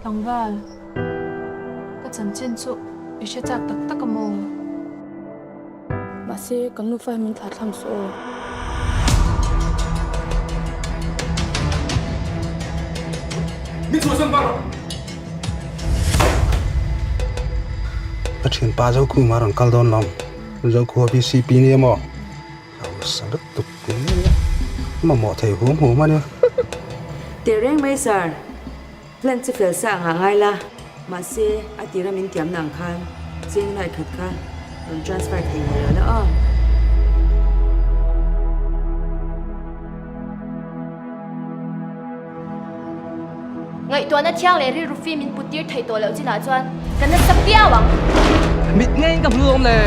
Tlangval, ka chanchin chu i hre chak tak tak a maw? Mahse, kan nufa hi min thlathlam suh aw. Min chhuahsan bar! Ka thianpa Zokhuma rawn kal dawn lawm. Zokhua VCP nia maw? Hausa lutuk nia. Mamawh thei hum hum a nia. Teh reng mai sir. Plan chu fel sa ang ah ngai la, mahse a tira min tiamna ang khan cheng nuai khat kha rawn transfer thei ngei lo la aw. Ngaihtuahna thiang leh rilru fim in put tir thei tawh loh chinah chuan ka nasa piau ang. Mit ngeiin ka hmu awm le.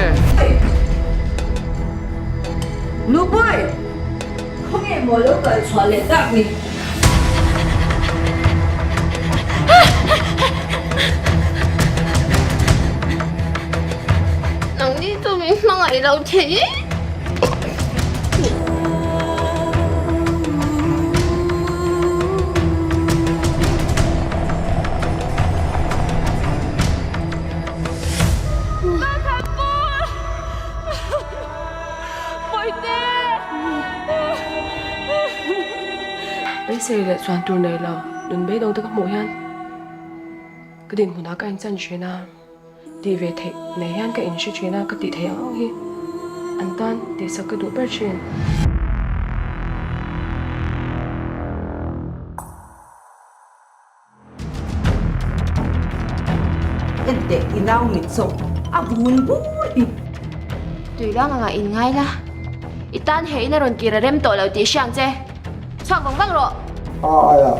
Nupui! Khawnge maw lo kal chhuah leh tak ni? Nangni chu min hmangaih lo thei. Beisei leh chuan tur nei lo nun beidawng te ka hmuh hian ka dinhmunah ka inchan thin a, tih ve theih nei hian ka inhre thin a, ka tih theih ang ang hi an tan tihsak ka duh ber thin. Enteh i nau mit zawk a vun bur i. Tuirang anga in ngai la, i tan he in a rawn kir a rem tawh lo tih hriang che. Chhuak vang vang rawh. A aia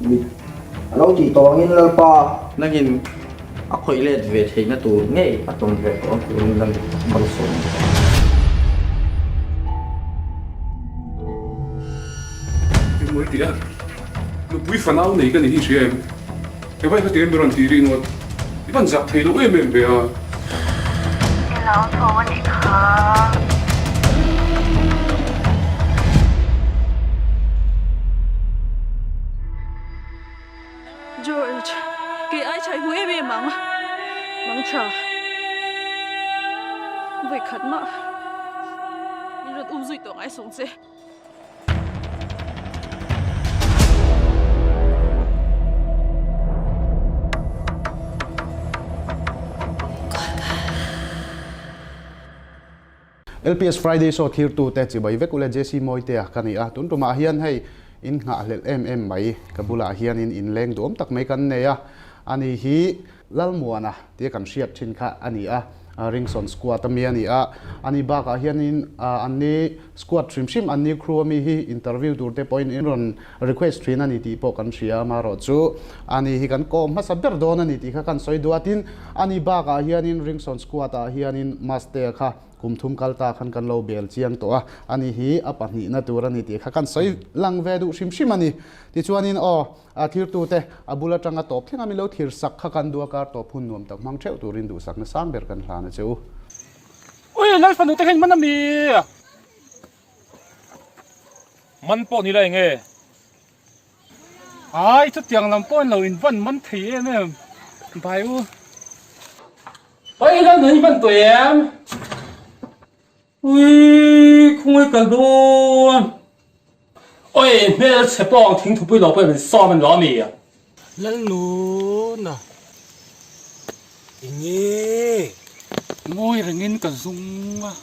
mit a lo tih tawh angin Lalpa. Nangin a khawih let ve theihna tur ngei a tawn ve tawh ang turin lan malsawm ang che. Engmaw i ti a? Nupui fanau nei ka ni hi hria em? He vai khatin mi rawn tih rih ngawt. I van zak thei lo em em ve a. I lo tho a nih kha. George, kei ai chhai hmu em em ang. Mang tha. Vawi khat mah min rawn um zui tawh ngai sawng che. LPS Friday Show thirtute chibai vek ule JC Mawitea ka ni a, tun tumah hian hei in nghahhlelh em em mai ka bulah hianin inleng duam tak mai kan nei a, ani hi Lalmuana tia kan hriat thin kha a ni a, Ringson squad ami a ni a, ani bakah hianin anni squad hrim hrim anni crew ami hi interview tur te pawhin in rawn request thin a ni tih pawh kan hria a, amaherawhchu ani hi kan kawm hmasa ber dawn a ni tih kha kan sawi duh a, tin ani bakah hianin Ringson squad ah hianin Mastea kha Kum thum kal ta khan kan lo bel chiang tawh a, ani hi a pahnihna tur a ni tih kha kan sawi lang ve duh hrim hrim a ni. Tichuanin aw, a thirtute a bul atanga tawp thleng a min lo thir sak kha kan duh a, kar tawp hun nuam tak hmang theuh turin duhsakna sang ber kan hlan a che u. Ui, Lalfanu te kha in man a mi? Man pawh ni la eng e? Ai, chutiang lam pawh in lo in van man thei em em, bai u. Oi lal nun van tawh em? Ui khungai kal dawn. Oi hmel chhe pawh ang thing thupui lo pawh in sawm an lo ami. Lal nun a enge? Ngawi rengin ka zung a.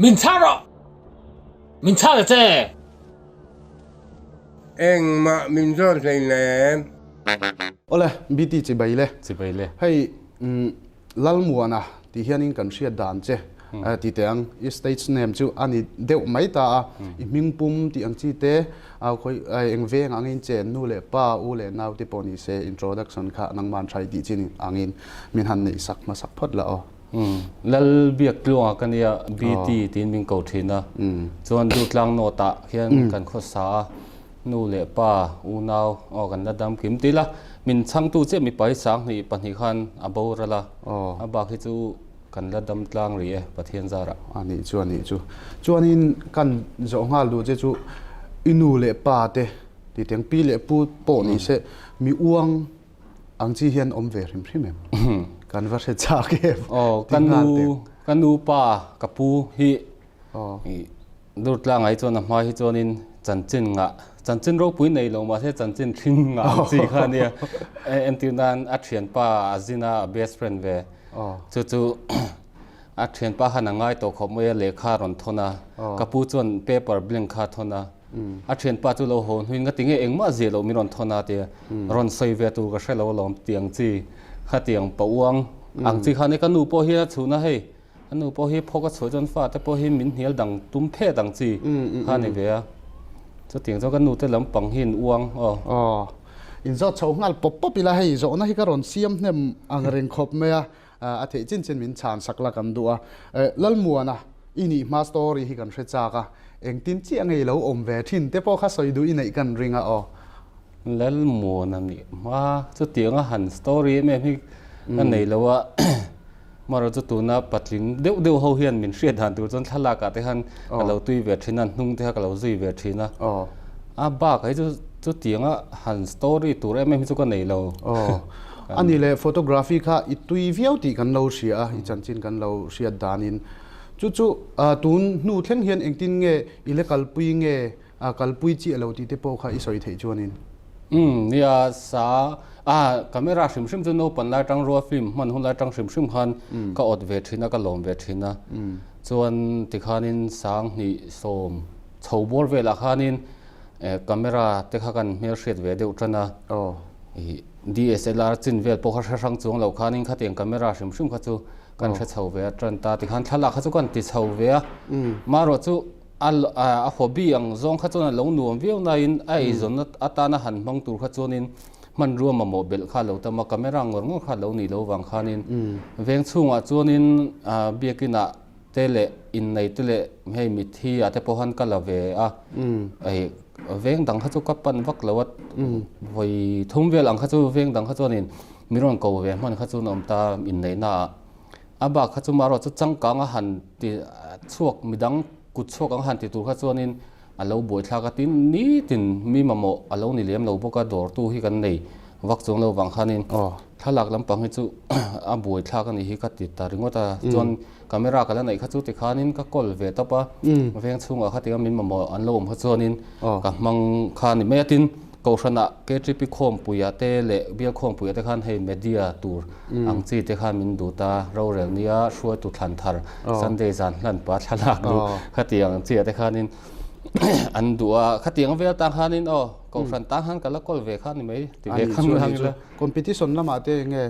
Min chhang rawh! Min chhang ta che! Engmah min zawt hleinem. Awle, BT chibai le. Chibai le. Hei Lalmuana tih hianin kan hriat dan che ti teh ang, i stage name chu a ni deuh mai ta a, i hming pum tih ang chi te, khawi eng veng angin chen nu leh pa, u leh nau te pawh ni se introduction kha nangman tha i tih chin angin min han neih sak hmasak phawt la aw. Lal biak tluangah ka nia BT tiin min ko thin a, chuan Dutlang North ah hian kan khawsa a, nu leh pa unau aw kan la dam kim til a, min chhangtu chiah mipa hi 20 pahnih khan a boral a, a bak hi chu kan la dam tlang rih e Pathian zarah. A nih chu a nih chu. Chuanin kan zawh nghal duh che chu i nu leh pa te. Ti tiang pi leh pu pawh ni se mi uang ang chi hian awm ve hrim hrim em? Kan va hre chak em? Aw, ka nu, ka nu pa, ka pu hi Durtlang ah hi chuan a hma hi chuanin chanchin ngah, chanchin ropui nei lo mahse chanchin hring ngah ang chi kha a nia. Entir nan a thianpa a zin a, a best friend ve. Chu chu a thianpa khan a ngai tawh khawp mai a, lehkha a rawn thawn a, ka pu chuan paper blank kha a thawn a. A thianpa chu lo haw hnuin ka ti nge engmah zia loh min rawn thawn a tia rawn sawi ve tur ka hre lo alawm tiang chi khatiang pa uang ang chi khan ka nu pawh hi a chhun a hei ka nu pawh hi phawk a chhuah chuan fate pawh hi min hnial dang tum phet ang chi kha a ni ve a chutiang chuan ka nu te lampang hi in uang aw. Aw in zawt chho nghal pawp pawp ila hei zawhna hi ka rawn siam hnem ang reng khawp mai a a theih chin chin min chhan sak la kan duh a. Lalmuana i nih hma story hi kan hre chak a, engtin chiah nge i lo awm ve thin te pawh kha sawi duh i neih kan ring a aw. Lalmuana nih hma chutianga han story em em hi ka nei lo a, marawh chu tuna patling deuh deuh ho hian min hriat dan tur chuan thlalak ah te khan ka lo tui ve thin a, hnung te kha ka lo zui ve thin a, a bak ah hi chu chutianga han story tur em em hi chu ka nei lo. A ni le, photography kha i tui viau tih kan lo hria a, i chanchin kan lo hriat danin. Chu chu tun hnu thleng hian engtin nge i la kalpui nge, kalpui chiah lo tih te pawh kha i sawi theih chuanin. Umm, nia, sa, a, camera hrim hrim chu naupang lai atang rua film hman hun lai atang hrim hrim khan ka awt ve thin a, ka lawm ve thin a. Chuan tikhanin sanghnih sawm chho bawr velah khanin camera te kha kan hmelhriat ve deuh tan a. DSLR chin vel pawh kha hre hrang chuang lo khanin khatiang camera hrim hrim kha chu kan hre chho ve a tan ta tikhan thlalak kha chu kan ti chho ve a marawh chu a a hobby ang zawng kha chuan a lo nuam viau nain a eizawnna atana han hmang tur kha chuanin hmanrua mamawh belh kha a lo tam a camera ngawr ngawr kha a lo nih loh vang khanin veng chhungah chuanin biakinah te leh innei te leh hei mitthi ah te pawh han ka la ve a hei veng dang kha chu ka pan vak lo a vawi thum vel ang kha chu veng dang kha chuanin min rawn ko ve hman kha chu an awm ta inneihna ah a bak kha chu marawh chu changkang a han ti chhuak midang kut chhuak ang han ti tur kha chuanin a lo buaithlak a tin nitin mi mamawh a lo ni lem lo bawk a dawrtu hi kan nei vak chuang lo vang khanin thlalak lampang hi chu a buaithlak a nih hi ka ti ta ringawt a chuan camera ka la neih kha chu tikhanin ka call ve tawp a veng chhungah kha tinga min mamawh an lo awm kha chuanin ka hmang kha a ni mai a tin Kohhranah KTP khawmpuiah te leh bial khawmpuiah te khan hei media tur ang chi te khan min duh ta, rorel nia hruaitu thlan thar Sunday zan hlan pa thlalak duh khatiang ang chiah te khanin an duh a, khatiang vel tang khanin aw Kohhran tang khan ka la kawl ve kha ni mai ti ve khan lang ila. Competition lamah te enge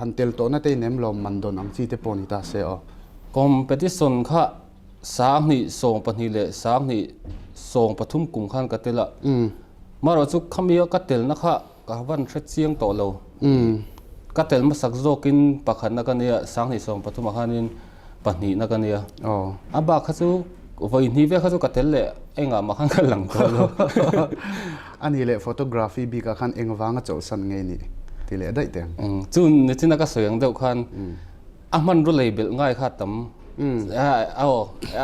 han tel tawhna te in em lawm man dawn ang chi te pawh ni ta se aw. Competition kha 2012 leh 2013 kum khan ka tel a, marawh chu khamia ka telna kha ka van hre chiang tawh lo. Ka tel hmasak zawkin pakhatna ka nia, 2013 ah khanin pahnihna ka nia. A bak kha chu vawi hnih vel kha chu ka tel leh engah mah khan ka lang tawh lo. A nih leh photography bikah khan engvanga chawlhsan ngei nih ti leh daih teh ang. Chu nichina ka sawi ang deuh khan A hmanrua lei belh ngai kha tam aw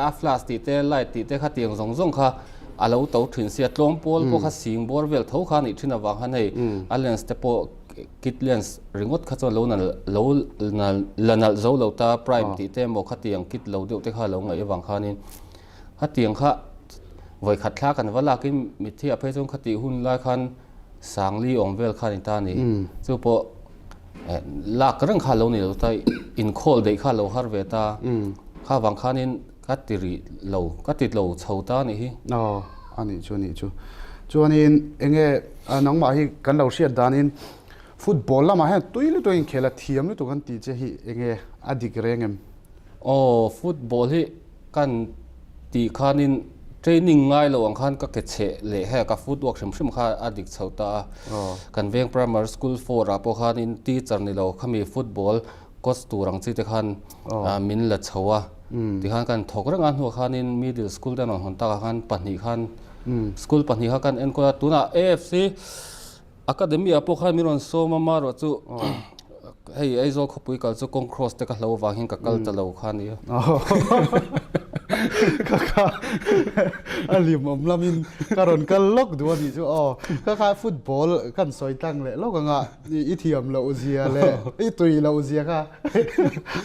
a flash tih te light tih te kha tiang zawng zawng kha a lo to thin sia tlawm pawl pawh kha sing bawr vel tho kha a nih thin avang khan hei a lens te pawh kit lens ringawt kha chuan lo nal lo la nalh zo lo ta prime tih te emaw kha tiang kit lo deuh te kha a lo ngaih avang khanin khatiang kha vawikhat thla kan va lakin mitthi ah phei chuan khatih hun lai khan sangli awm vel kha a ni ta a ni chu pawh Lak reng kha lo ni lo ta, inkhawl daih kha lo har ve ta. Kha vang khanin ka ti rih lo, ka ti lo chho ta a nih hi. Aw, a nih chu, a nih chu. Chuanin enge nangmah hi kan lo hriat danin football lamah hian tui lutuk a inkhel a, thiam lutuk an tih che hi enge a dik reng em? Aw, football hi Kan tih khanin training ngai lo ang khan ka ke cheh leh hei ka footwork hrim hrim kha a dik chho ta a. Kan veng primary school four ah pawh khanin teacher ni lo khami football coach tur ang chi te khan min la chho a. Tikhan kan thawk reng a hnuah khanin middle school te an rawn hawn takah khan pahnih khan school pahnih kha kan enkawl a. Tunah AFC Academy ah pawh khan min rawn sawm a marawh chu hei Aizawl khawpui kal chu kawng cross te ka hlo avang hian ka kal ta lo kha a nia. Ka kha a lim awm lamin ka rawn kal lawk duh a nih chu aw. Ka kha football kan sawi tlang leh lawk anga i thiam loh zia leh i tui loh zia kha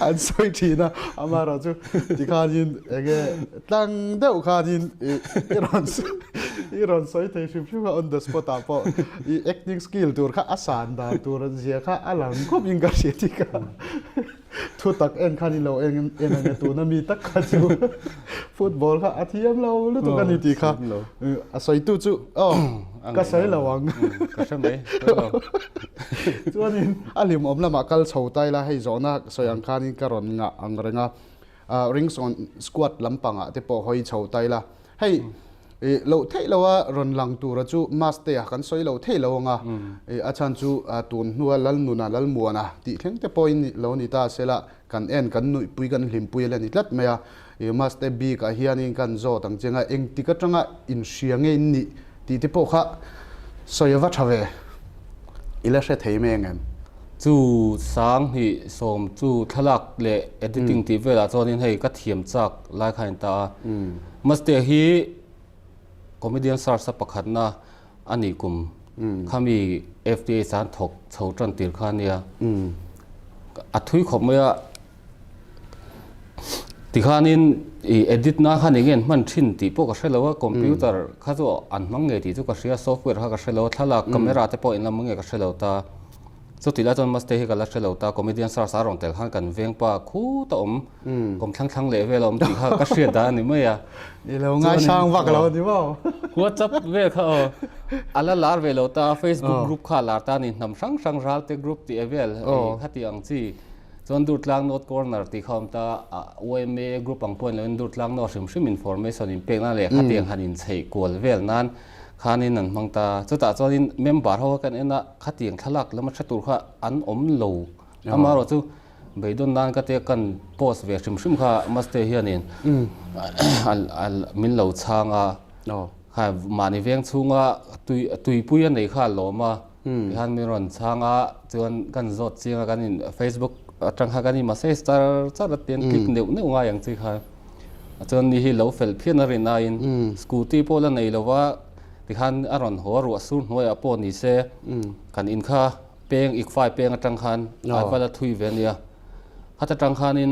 an sawi thin a, amaherawhchu tikhanin enge tlang deuh khanin i rawn i rawn sawi thei hrim hrim a on the spot ah pawh i acting skill tur kha a san dan tur zia kha a lang khawp in ka hria tih kha Thu tak en khan i lo en en ang e tuna mi tak kha chu football kha a thiam lo lutuk a ni tih kha a sawitu chu aw ka sawi lo ang ka hre mai chuanin a hlimawm lamah kal chho ta ila hei zawhna sawi ang khanin ka rawn ngah ang reng a rings on squad lampangah te pawh hawi chho ta ila Hei i loh theih lo a rawn lang tura chu Mastea kan sawi lo theih lo anga i a chhan chu tun hnua Lalnuna Lalmuana tih thleng te pawhin lo ni ta sela kan en kan nuihpui kan hlimpui a la ni tlat mai a. I Maste bik ah hianin kan zawt ang cheng a engtik atanga inhria nge in nih tih te pawh kha sawi a va tha ve. I la hre thei mai ang em? Chu 2000 chu thlalak leh editing tih velah chuanin hei ka thiam chak lai kha a inta a. Mastea hi comedian search a pakhatna a nih kum khami FDA san thawk chho tan tir kha a nia. A thui khawp mai a. Tikhanin i edit na khan eng nge an hman thin tih pawh ka hre lo a, computer kha chu an hmang ngei tih chu ka hria, software kha ka hre lo a, thlalak camera te pawh inlam nge ka hre lo ta. Chutih lai chuan Maste hi ka la hre lo ta, comedian stars a rawn tel khan kan veng pa khut a awm, kawm thlang thlang leh vel a awm tih kha ka hriat dan a ni mai a. I lo ngaisang vak lo a ni maw? WhatsApp vel kha aw, a la lar ve lo ta, Facebook group kha a lar ta a ni, hnam hrang hrang ralte group tih e vel khati ang chi. Chuan Durtlang North Corner tih kha awm ta a, yma group ang pawh in loin Durtlang North hrim hrim information in pek nan leh khatiang han inchheih kual vel nan khanin an hmang ta. Chutah chuanin member ho kha kan en a, khatiang thlalak lama tha tur kha an awm lo. Amaherawh chu beidawn nan ka tia kan post ve hrim hrim kha Maste hianin min lo chhang a, kha mahni veng chhunga tuipui a nei kha a lawm a. Tihian min rawn chhang a, chuan kan zawt chiang a, kan in Facebook atang khan kan in message char char a tian click neuh neuh ngai ang chi kha. Chuan ni hi lo fel phian a rin aiin scooty pawh la nei lo va, tikhan a rawn haw a ruah sur hnuaiah pawh ni se kan in kha peng ikfai peng atang khan a va la thui ve a nia. Khat atang khanin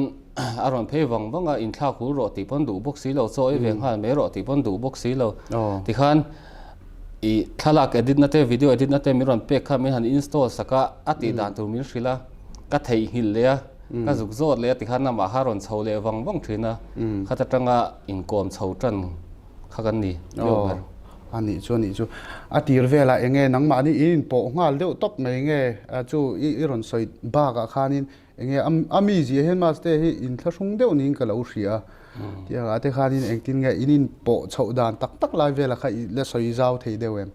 a rawn phei vang vang a, inthlak hul rawh tih pawn duh bawk si lo, chaw ei ve nghal mai rawh tih pawn duh bawk si lo. Tikhan I thlalak edit na te video edit na te min rawn pek kha min han install sak a, a tih dan tur min hrilh a, ka theihnghilh leh a, ka zuk zawt leh a tikhan amah kha a rawn chho leh vang vang thin a, khat atanga inkawm chho tan kha kan ni deuh ber. A nih chu a nih chu. A tir velah eng nge nangmahni i inpawh nghal deuh tawp mai nge chu i rawn sawi bakah khanin Enge a mi zia hian Maste hi inthlahrung deuh niin ka lo hria a, tiang ah te khanin engtin nge in inpawh chhoh dan tak tak lai velah kha i la sawi zau thei deuh em?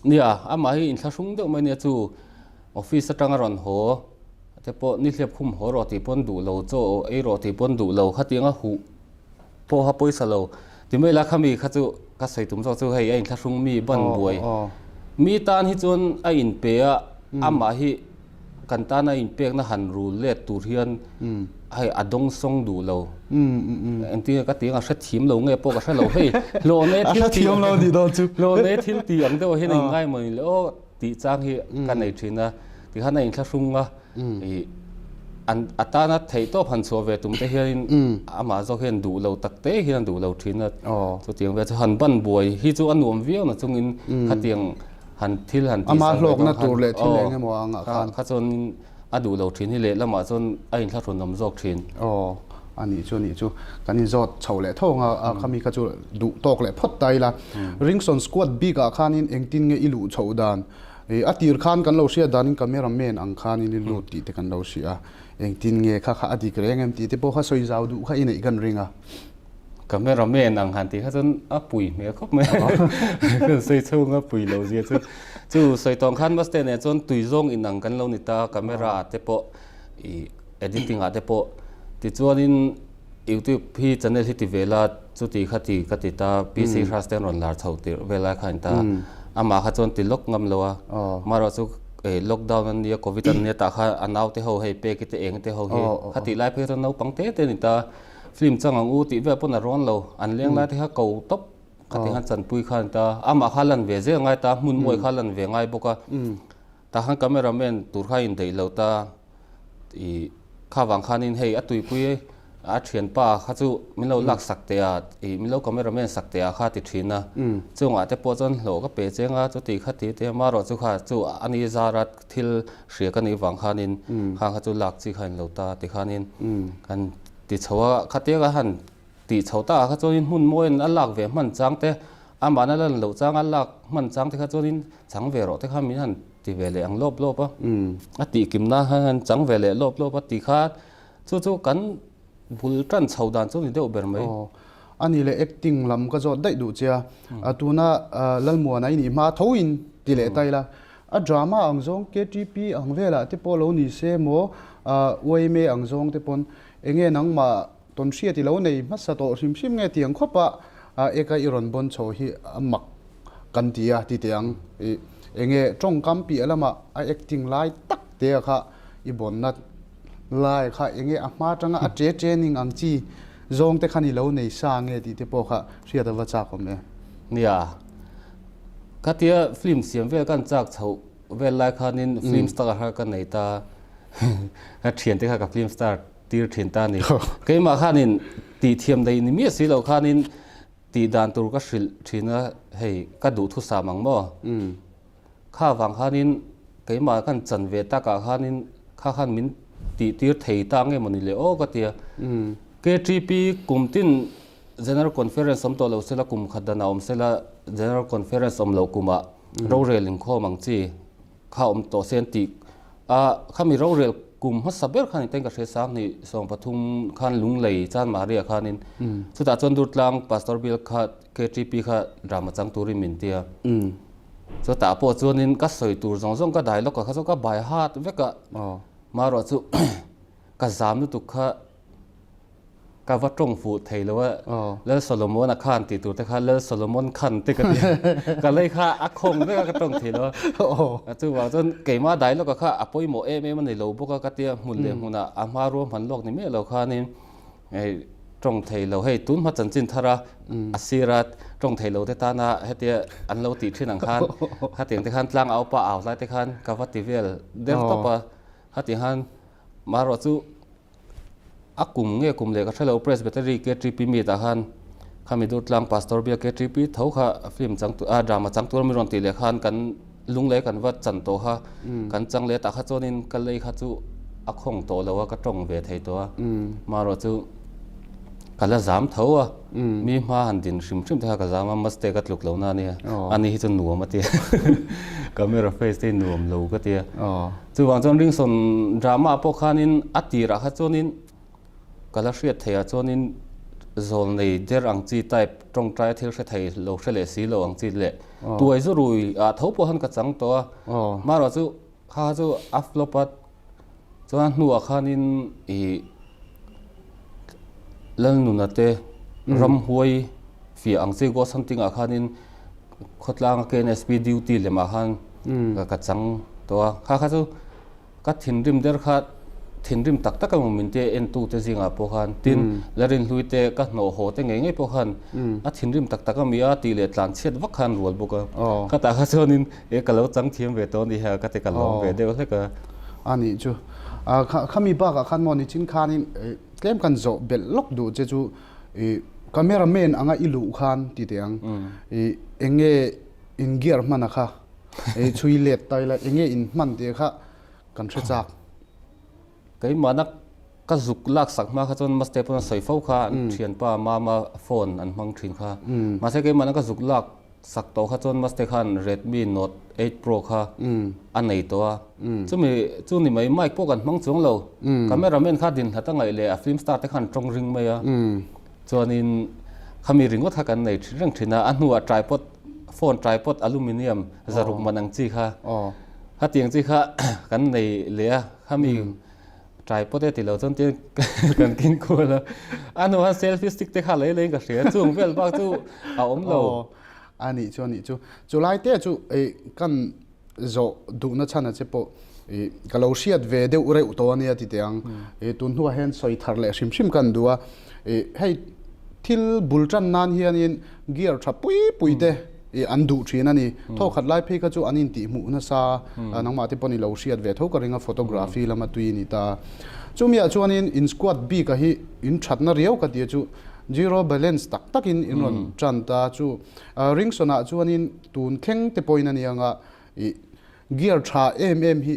Nia, amah hi inthlahrung deuh mai nia chu office atanga rawn haw te pawh nihliap khum haw rawh tih pawn duh lo, chaw ei rawh tih pawn duh lo, khatiang a huh pawha pawisa lo ti mai la khami kha chu ka sawi tum zawk chu hei a inthlahrung mi ban buai mi tan hi chuan a inpe a, amah hi Kan tana inpekna han rul let tur hian hei a dawng sawng duh lo. Engtin nge ka ti ang a hrethiam lo nge pawh ka hre lo hei hlawhne thil ti hlawhne thil ti ang deuh hian a inngai maw ni le aw tih chang hi ka nei thin a. Tikhan a inthlahrung a ih an a tana theihtawp han chhuah ve tum te hianin amah zawk hian duh lo tak te hian a duh lo thin a. Chutiang vel chu han ban buai hi chu a nuam viau na chungin khatiang han thil han tih Ama hlawkna tur leh thil eng emaw a ngah khan. Kha chuan a duh lo thin hi lehlamah chuan a inthlahrun awm zawk thin. Aw, a nih chu a nih chu. Kan inzawt chho leh tho ang a, khami kha chu duh tawk leh phawt ta ila. Ringson squad bikah khanin engtin nge i luh chhoh dan? A tir khan kan lo hriat danin camera man ang khanin i lut tih te kan lo hria a. Engtin nge kha kha a dik reng em tih te pawh kha sawi zau duh kha i neih kan ring a. Camera man ang han tih kha chuan a pui hmel khawp mai a, kan sawi chhung a pui lo zia chu. Chu sawi tawng khan Maste nen chuan tui zawng inang kan lo ni ta, camera ah te pawh ih editing ah te pawh. Tichuanin YouTube hi channel hi ti ve la chuti kha ti ka ti ta, PC Hras te an rawn lar chho tirh vel lai kha a ni ta. Amah kha chuan ti lawk ngam lo a, amaherawh chu lockdown an nia covid an nia tah kha a naute ho hei pek i te eng te ho hi kha tih lai phei chuan naupang te te a ni ta. Film chang ang u tih vel pawn a rawn lo. An leng lai te kha ko tawp kha ti khan chanpui kha a ni ta. Amah kha lan ve zel ngai ta, hmun mawi kha lan ve ngai bawk a. Tah khan camera man tur kha a indaih lo ta. Ih kha vang khanin hei a tuipui a thianpa kha chu min lo lak sak teh a, ih min lo camera man sak teh a kha ti thin a. Chungah te pawh chuan hlawh ka pe cheng a, chuti kha ti te amaherawh chu kha chu a ni zara thil hria ka nih vang khanin khang kha chu lak chi kha a inlo ta ti khanin kan ti chho a, khatia ka han tih chho tak ah kha chuanin hmun mawiin a lak ve hman chang te, amahna lan loh chang a lak hman chang te kha chuanin chang ve rawh te kha min han ti ve leh ang lawp lawp a, a tih kim na kha han chang ve leh lawp lawp a ti kha chu chu kan bul tan chho dan chu ni deuh ber mai. Aw, a ni leh acting lam ka zawt daih duh che a, tuna Lalmuana i nih hma tho in ti leh ta ila, a drama ang zawng KTP ang velah te pawh lo ni se maw, yma ang zawng te pawn enge nangmah Tawn hriat i lo nei hmasa tawh hrim hrim nge tiang khawp a eka i rawn bawn chho hi a mak kan ti a ti teh ang. I enge tawngkam piah lamah a acting lai tak te a kha i bawnna lai kha enge a hma atanga a che training ang chi zawng te khan i lo nei sa nge tih te pawh kha hriat a va chak awm e. Nia, khatia film siam vel kan chak chhoh vel lai khanin film star kha ka nei ta, ka thiante kha ka film star tir thin ta a ni. Keimah khanin tih thiam daih ni miah si loh khanin tih dan tur ka hrilh thin a, hei ka duh thusam ang maw? Kha vang khanin keimah kan chan ve takah khanin kha khan min tih tir thei ta nge mawni le aw ka ti a. KTP kum tin General Conference awm tawh lo sela kum khat danah awm sela General Conference awm loh kumah rorel inkhawm ang chi kha awm tawh se an tih a, khami rorel kum hmasa ber khan iten ka hria Sanghnih 13 khan Lunglei Chanmahriah khanin chutah chuan Durtlang Pastor Bill kha KTP kha drama chang turin min ti a, chutah pawh chuanin ka sawi tur zawng zawng ka dialogue ah kha chuan ka by heart vek a, marawh chu ka zam lutuk kha. Ka va tawng fuh thei lo a, Lal Solomon-a khan tih tur te kha Lal Solomon khan te ka ti a, ka lei kha a khawng vek a ka tawng thei lo a. Chuvang chuan keimah dialogue-a kha a pawimawh em em a ni lo bawk a ka tia hmun leh hmunah a hma ruahman lawk ni miah lo khanin hei tawng thei lo hei tun hma chanchin thar a a sira tawng thei lo te tana hetia an lo tih thin ang khan khatiang te khan tlang au pa au lai te khan ka va ti vel der tawp a, khatiang khan marawh chu A kum nge kum leh ka hre lo Presbytery KTP meet ah khan khami Durtlang Pastor biak KTP tho kha film chang a drama chang tur mi rawn tih leh khan kan lunglei kan va chan tawh kha kan chang leh tah kha chuanin ka lei kha chu a khawng tawh lo a ka tawng ve thei tawh a marawh chu ka la zam tho a mi hma han din hrim hrim te kha ka zam a maste ka tluk lo na ania ani hi chu nuam a tia camera face te hi nuam lo ka tia. Chuvang chuan Ringson drama pawh khanin a tirah kha chuanin ka la hriat theih ah chuanin zawl nei der ang chi type tawngtai thil hre thei lo hre leh si lo ang chi leh tuai zu rui ah tho pawh khan ka chang tawh a marawh chu kha chu a flop a chuan hnuah khanin ih Lalnuna te ramhuai fiah ang chi ghost hunting ah khanin Khawtlanga KNSP duty lemah khan ka chang tawh a, kha kha chu ka thinrim der kha thinrim tak tak emaw min tia entu te zingah pawh khan tin Larinhlui te ka hnawh haw te ngei ngei pawh khan a thinrim tak tak a mi a tih leh tlan chhiat vak khan rual bawk a, khatah kha chuanin e ka lo chang thiam ve tawh a ni ha ka ti ka lawm ve deuh hlek a. A nih chu. Khami bakah khan maw nichin khanin tlem kan zawh belh lawk duh che chu I camera man anga i luh khan ti teh ang. I enge in gear hman a kha i chhui let ta ila enge in hman tih kha kan hre chak. Keimahna ka zuk lak sak hma kha chuan Maste pawn a sawi fo kha an thianpa mama phone an hmang thin kha. Mahse keimahna ka zuk lak Sak tawh kha chuan Maste khan Redmi Note 8 Pro kha a nei tawh a, chumi chu ni mai mic pawh kan hmang chuang lo, camera man kha din hlat a ngaih leh a film star te khan tawng ring mai a, chuanin khami ringawt kha kan nei reng thin a, a hnuah tripod phone tripod aluminium zaruk man ang chi kha khatiang chi kha kan nei leh a, khami Tripod e ti lo chuan tin kan king kual a, a hnu khan selfie stick te kha lei leiin ka hria, chung vel bak chu a awm lo. Aw, a nih chu a nih chu. Chulai te chu ei kan zawh duhna chhan a che pawh I ka lo hriat ve deuh reuh tawh a nia ti teh ang. I tun hnuah hian sawi thar leh hrim hrim kan duh a. I hei thil bul tan nan hianin gear tha pui pui te i an duh thin a ni. Thaw khat lai phei kha chu an intihhmuh nasa a, nangmah te pawhin i lo hriat ve tho ka ring a, photography lama tui a ni ta. Chumiah chuanin in squad bik a hi in thatna riau ka ti a chu zero balance tak takin in rawn tan ta chu. Ringsawnah chuanin tun thleng te pawhin a ni ang a, i Gear tha em em hi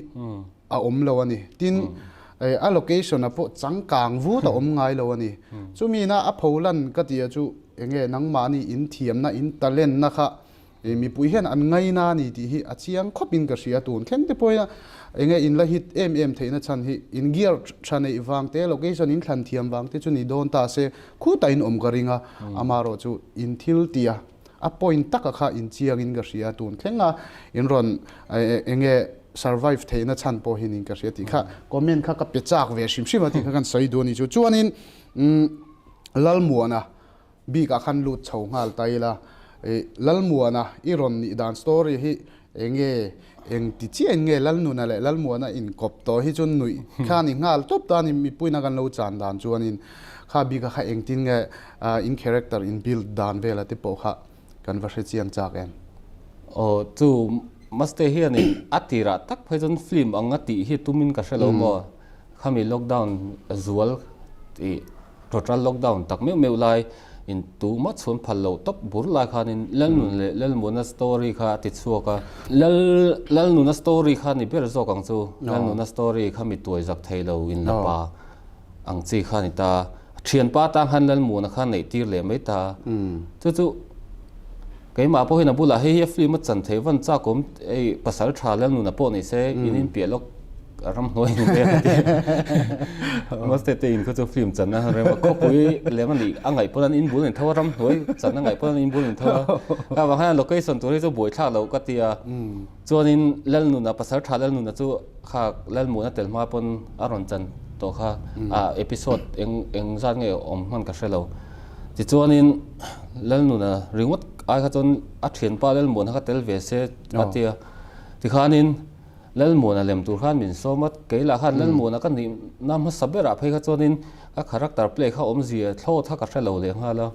a awm lo a ni. Tin, a location a pawh changkang vut a awm ngai lo a ni. Chumi na a pholan ka tih chu enge nangmahni in thiamna, in talent na kha mipui hian an ngaina a ni tih hi a chiang khawp in ka hria. Tun thleng te pawhin enge in la hit em em theihna chhan hi in gear tha neih vang te, location in thlan thiam vang te chu ni dawn ta se khutah in awm ka ring a. Amaherawh chu in thil tih a. A point taka kha in chiangin ka hria tun thleng a, in rawn enge survive theihna chhan pawh hi niin ka hria tih kha comment kha ka pe chak ve hrim hrim a tih kha kan sawi duh a ni chu. Chuanin Lalmuana bikah khan lut chho nghal ta ila, Lalmuana i rawn nih dan story hi enge eng ti chiah in nge Lalnuna leh Lalmuana inkawp tawh hi chu nuih kha ni nghal tawp ta a ni, mipuina kan lo chan dan chuanin kha bika kha engtin nge in character in build dan vela te pawh kha kan va hre chiang chak em? Aw chu Maste hianin a tirah tak phei chuan film anga tih hi tumin ka hre lo maw, khami lockdown zual tih Total lockdown tak meuh meuh lai in tumah chhun phal loh tawp bur lai khanin Lalnun leh Lalmuna story kha a ti chhuak a. Lal Lalnuna story kha ni ber zawk ang chu. Lalnuna story kha mi tuai zak thei lo in la pa ang chi kha ni ta. Thianpa tang khan Lalmuna kha neih tir leh mai ta. Chu chu keimah pawhin a bulah hei hi a film a chan thei van chak awm ei pasal tha Lalnuna pawh ni se in inpiah lawk Ramhnuai ni vel a ti. Maste te in kha chu film chan a rem a, khawpui lem a nih a ngaih pawn an inbul in tho a, ramhnuai chan a ngaih pawn an inbul in tho a. Ka vang hian location tur hi chu buaithlak loh ka ti a. Chuanin Lalnuna, pasal tha Lalnuna chu kha Lalmuna tel hma pawn a rawn chan tawh kha a episode eng eng zat nge awm hman ka hre lo. Tichuanin Lalnuna ringawt ai kha chuan a thianpa Lalmuana kha tel ve se a ti a. Tikhanin Lalmuana lem tur khan min sawm a, kei lah khan Lalmuana ka nih na hmasa berah phei kha chuanin ka character play kha awmzia thlawt kha ka hre lo leh nghal a.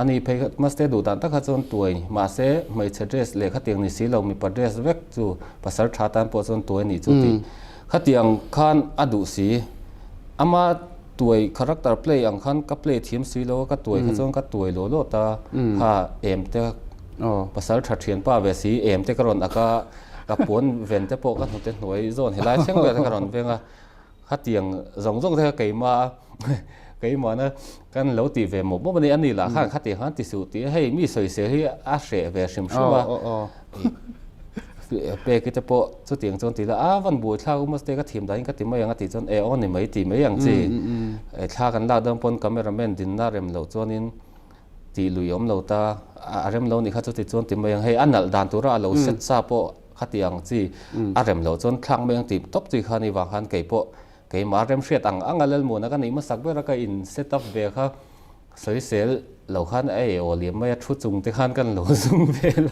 Ani phei kha Maste duh dan tak kha chuan tuai mahse hmeichhe dress leh khatiang ni si lo mipa dress vek chu pasal tha tan pawh chuan tuai a nih chu tih khatiang khan a duh si. Ama tuai character play ang khan ka play thiam si lo a, ka tuai kha chuan ka tuai law law ta kha em te pasal tha thianpa ve si em te ka rawn ak a. Ka puan ven te pawh ka hnute hnuai zawn helai thleng vel ka rawn veng a, khatiang zawng zawng te kha keimah a keimahna kan lo tih ve mawp mawp a ni, ani lah khan khatiang khan ti suh tih a hei mi sawisel hi a hreh ve hrim hrim a, peki te pawh chutiang chuan ti la a van buai thlak u maste ka thiam dahin ka ti mai ang a tih chuan e aw ni mai ti mai ang chi, thla kan lak dawn pawn camera man dinna rem loh chuanin. Tih lui awm lo ta, a rem lo nih kha chuti chuan ti mai ang, hei a nalh dan tura a lo set sa pawh khati ang chi a rem loh chuan thlak mai ang tih tawp chi kha ni vang khan kei pawh keimah rem hriat ang ang a Lalmuana ka nih hmasak ber a ka in set up ve kha sawisel lo khan a ei aw liam mai a thu chung te khan kan lo zung vel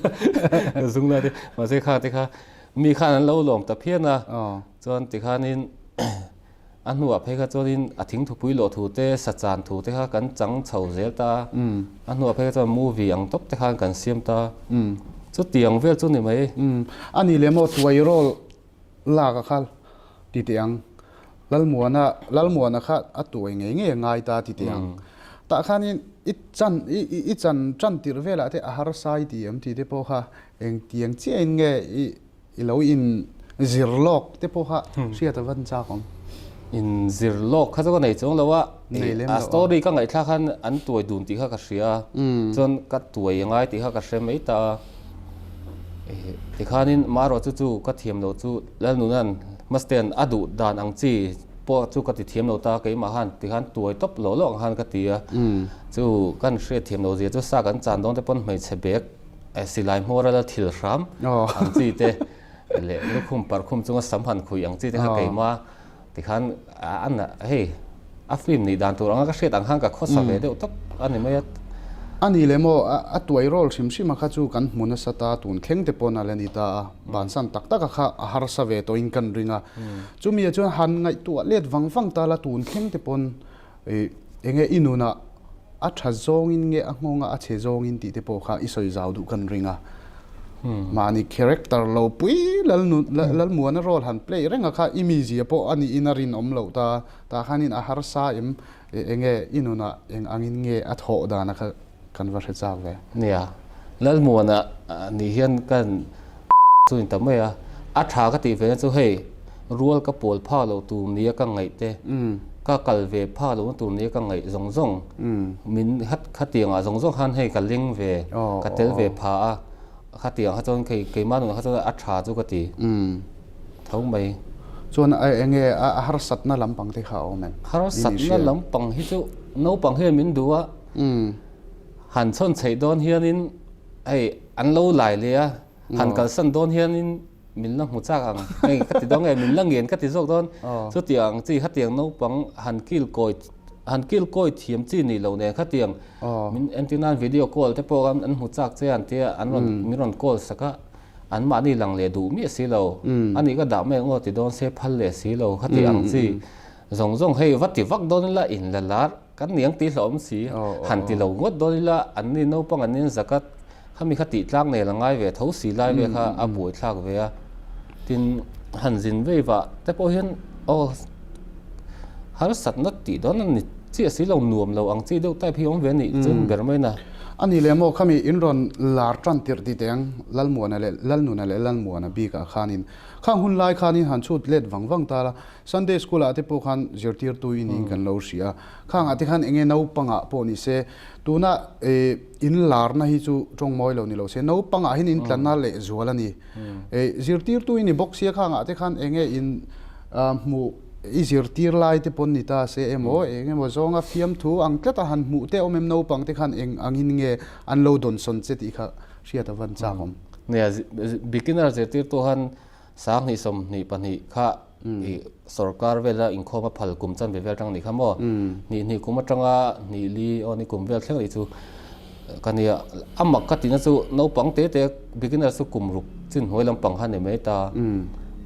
a zung lai te mahse kha te kha mi khan an lo lawm ta phian a chuan tikhanin A hnuah phei kha chuanin a thingthupui lawh thu te, sachan thu te kha kan chang chho zel ta a. A hnuah phei kha chuan movie ang tawp te khan kan siam ta a. Chutiang vel chu ni mai. A nih leh maw tuai roll lak a kha ti teh ang. Lalmuana, Lalmuana kha a tuai ngei ngei a ngai ta ti teh ang. Tah khanin i chan, i chan tan tirh velah te a harsa i ti em tih te pawh kha engtiang chiahin nge i I lo in zir lawk te pawh kha hriat a van chak awm. In zir lawk kha chu ka nei chuang lo a, a story ka ngaihthlak khan an tuai dun tih kha ka hria a, chuan ka tuai a ngai tih kha ka hre mai ta a, tikhanin marawh chu chu ka thiam loh chu Lalnuna'n Mastea'n a duh dan ang chi pawh chu ka ti thiam lo ta a, keimah khan tikhan tuai tawp lawh lawh ang khan ka ti a, chu kan hriat thiam loh zia chu sa kan chan dawn te pawn hmeichhe bag Silai hmawr a la thil hram ang chi te leh lukhum parkhum chunga sam han khuih ang chi te kha keima tikhan a na hei a film nih dan tur anga ka hriat ang khan ka khawsa ve deuh tawp a ni mai a. A ni le maw, a tuai rawl hrim hrim a kha chu kan hmu nasa ta, tun thleng te pawn a la ni ta a, bansan tak tak a kha a harsa ve tawhin kan ring a. Chumi ah chuan han ngaihtuah let vang vang ta la, tun thleng te pawn eng nge i nunah a tha zawngin nge a nghawnga a chhe zawngin tih te pawh kha i sawi zau duh kan ring a. Mahni character lo pui Lalmuana role han play reng a kha i mizia pawh a niin a rinawm loh ta, tah khanin a harsa em Eng nge i nunah eng angin nge a thawh dana kha kan va hre chak ve? Nia, Lalmuana nih hian kan chu in ta mai a, a tha ka tih ve na chu hei rual ka pawl phak loh tur nia ka ngaih te, ka kal ve phak lohna tur nia ka ngaih zawng zawng, min khatiang ah zawng zawng khan hei ka leng ve, ka tel ve pha a, Khatiang kha chuan kei keimah nunah kha chuan a tha chu ka ti tho mai. Chuan eng nge a harsatna lampang te kha a awm em? Harsatna lampang hi chu naupang hian min duh a, han chhawn chheih dawn hianin hei an lo lai leh a, han kalsan dawn hianin min la hmu chak ang hei ka ti dawn nge min la ngen ka ti zawk dawn. Chutiang chi khatiang naupang han kilkawi han kilkawi thiam chi nih loh nen khatiang Min entir nan video call te pawh an hmu chak che an tia an rawn min rawn call sak a, an mahni lang leh duh miah si lo. A nih ka dah mai ang aw ti dawn se phal leh si lo khati ang chi zawng zawng hei va ti vak dawn ila in la lar kan niang tih hlauhawm si han ti lo ngawt dawn ila an ni naupang an in zakat khami kha tih tlang nei la ngai ve tho si lai ve kha a buaithlak ve a. Tin han zin vei vah te pawh hian aw harsatna tih dawn a ni chiah si lo nuam lo ang chi deuh type hi awm ve a nih chuan ber mai na. A ni leh maw khami in rawn lar tan tirh ti teh ang Lalmuana leh Lalnuna leh Lalmuana bikah khanin khang hun lai khanin han chhut let vang vang ta la Sunday school ah te pawh khan zirtirtu i niin kan lo hria a khangah te khan enge naupangah pawh ni se tuna in larna hi chu tawng mawi lo ni lo se naupangah hian in tlanna leh zual a ni. Zirtirtu i ni bawk sia khangah te khan enge in hmuh i zirtir lai te pawn ni ta se emaw eng emaw zawnga fiamthu ang tlat a han hmuh te awm em naupang te khan eng angin nge an lo dawnsawn che tih kha hriat a van chak awm. Nia beginner zirtirtu han 20 22 kha i sorkar vela inkhawm a phal kum chanve vel atang a nih kha maw? Hnih hnih kum atanga hnih li aw ni kum vel thleng a nih chu ka nia. A mak ka tihna chu naupang te te beginner chu kum ruk chin hnuai lampang kha a ni mai ta.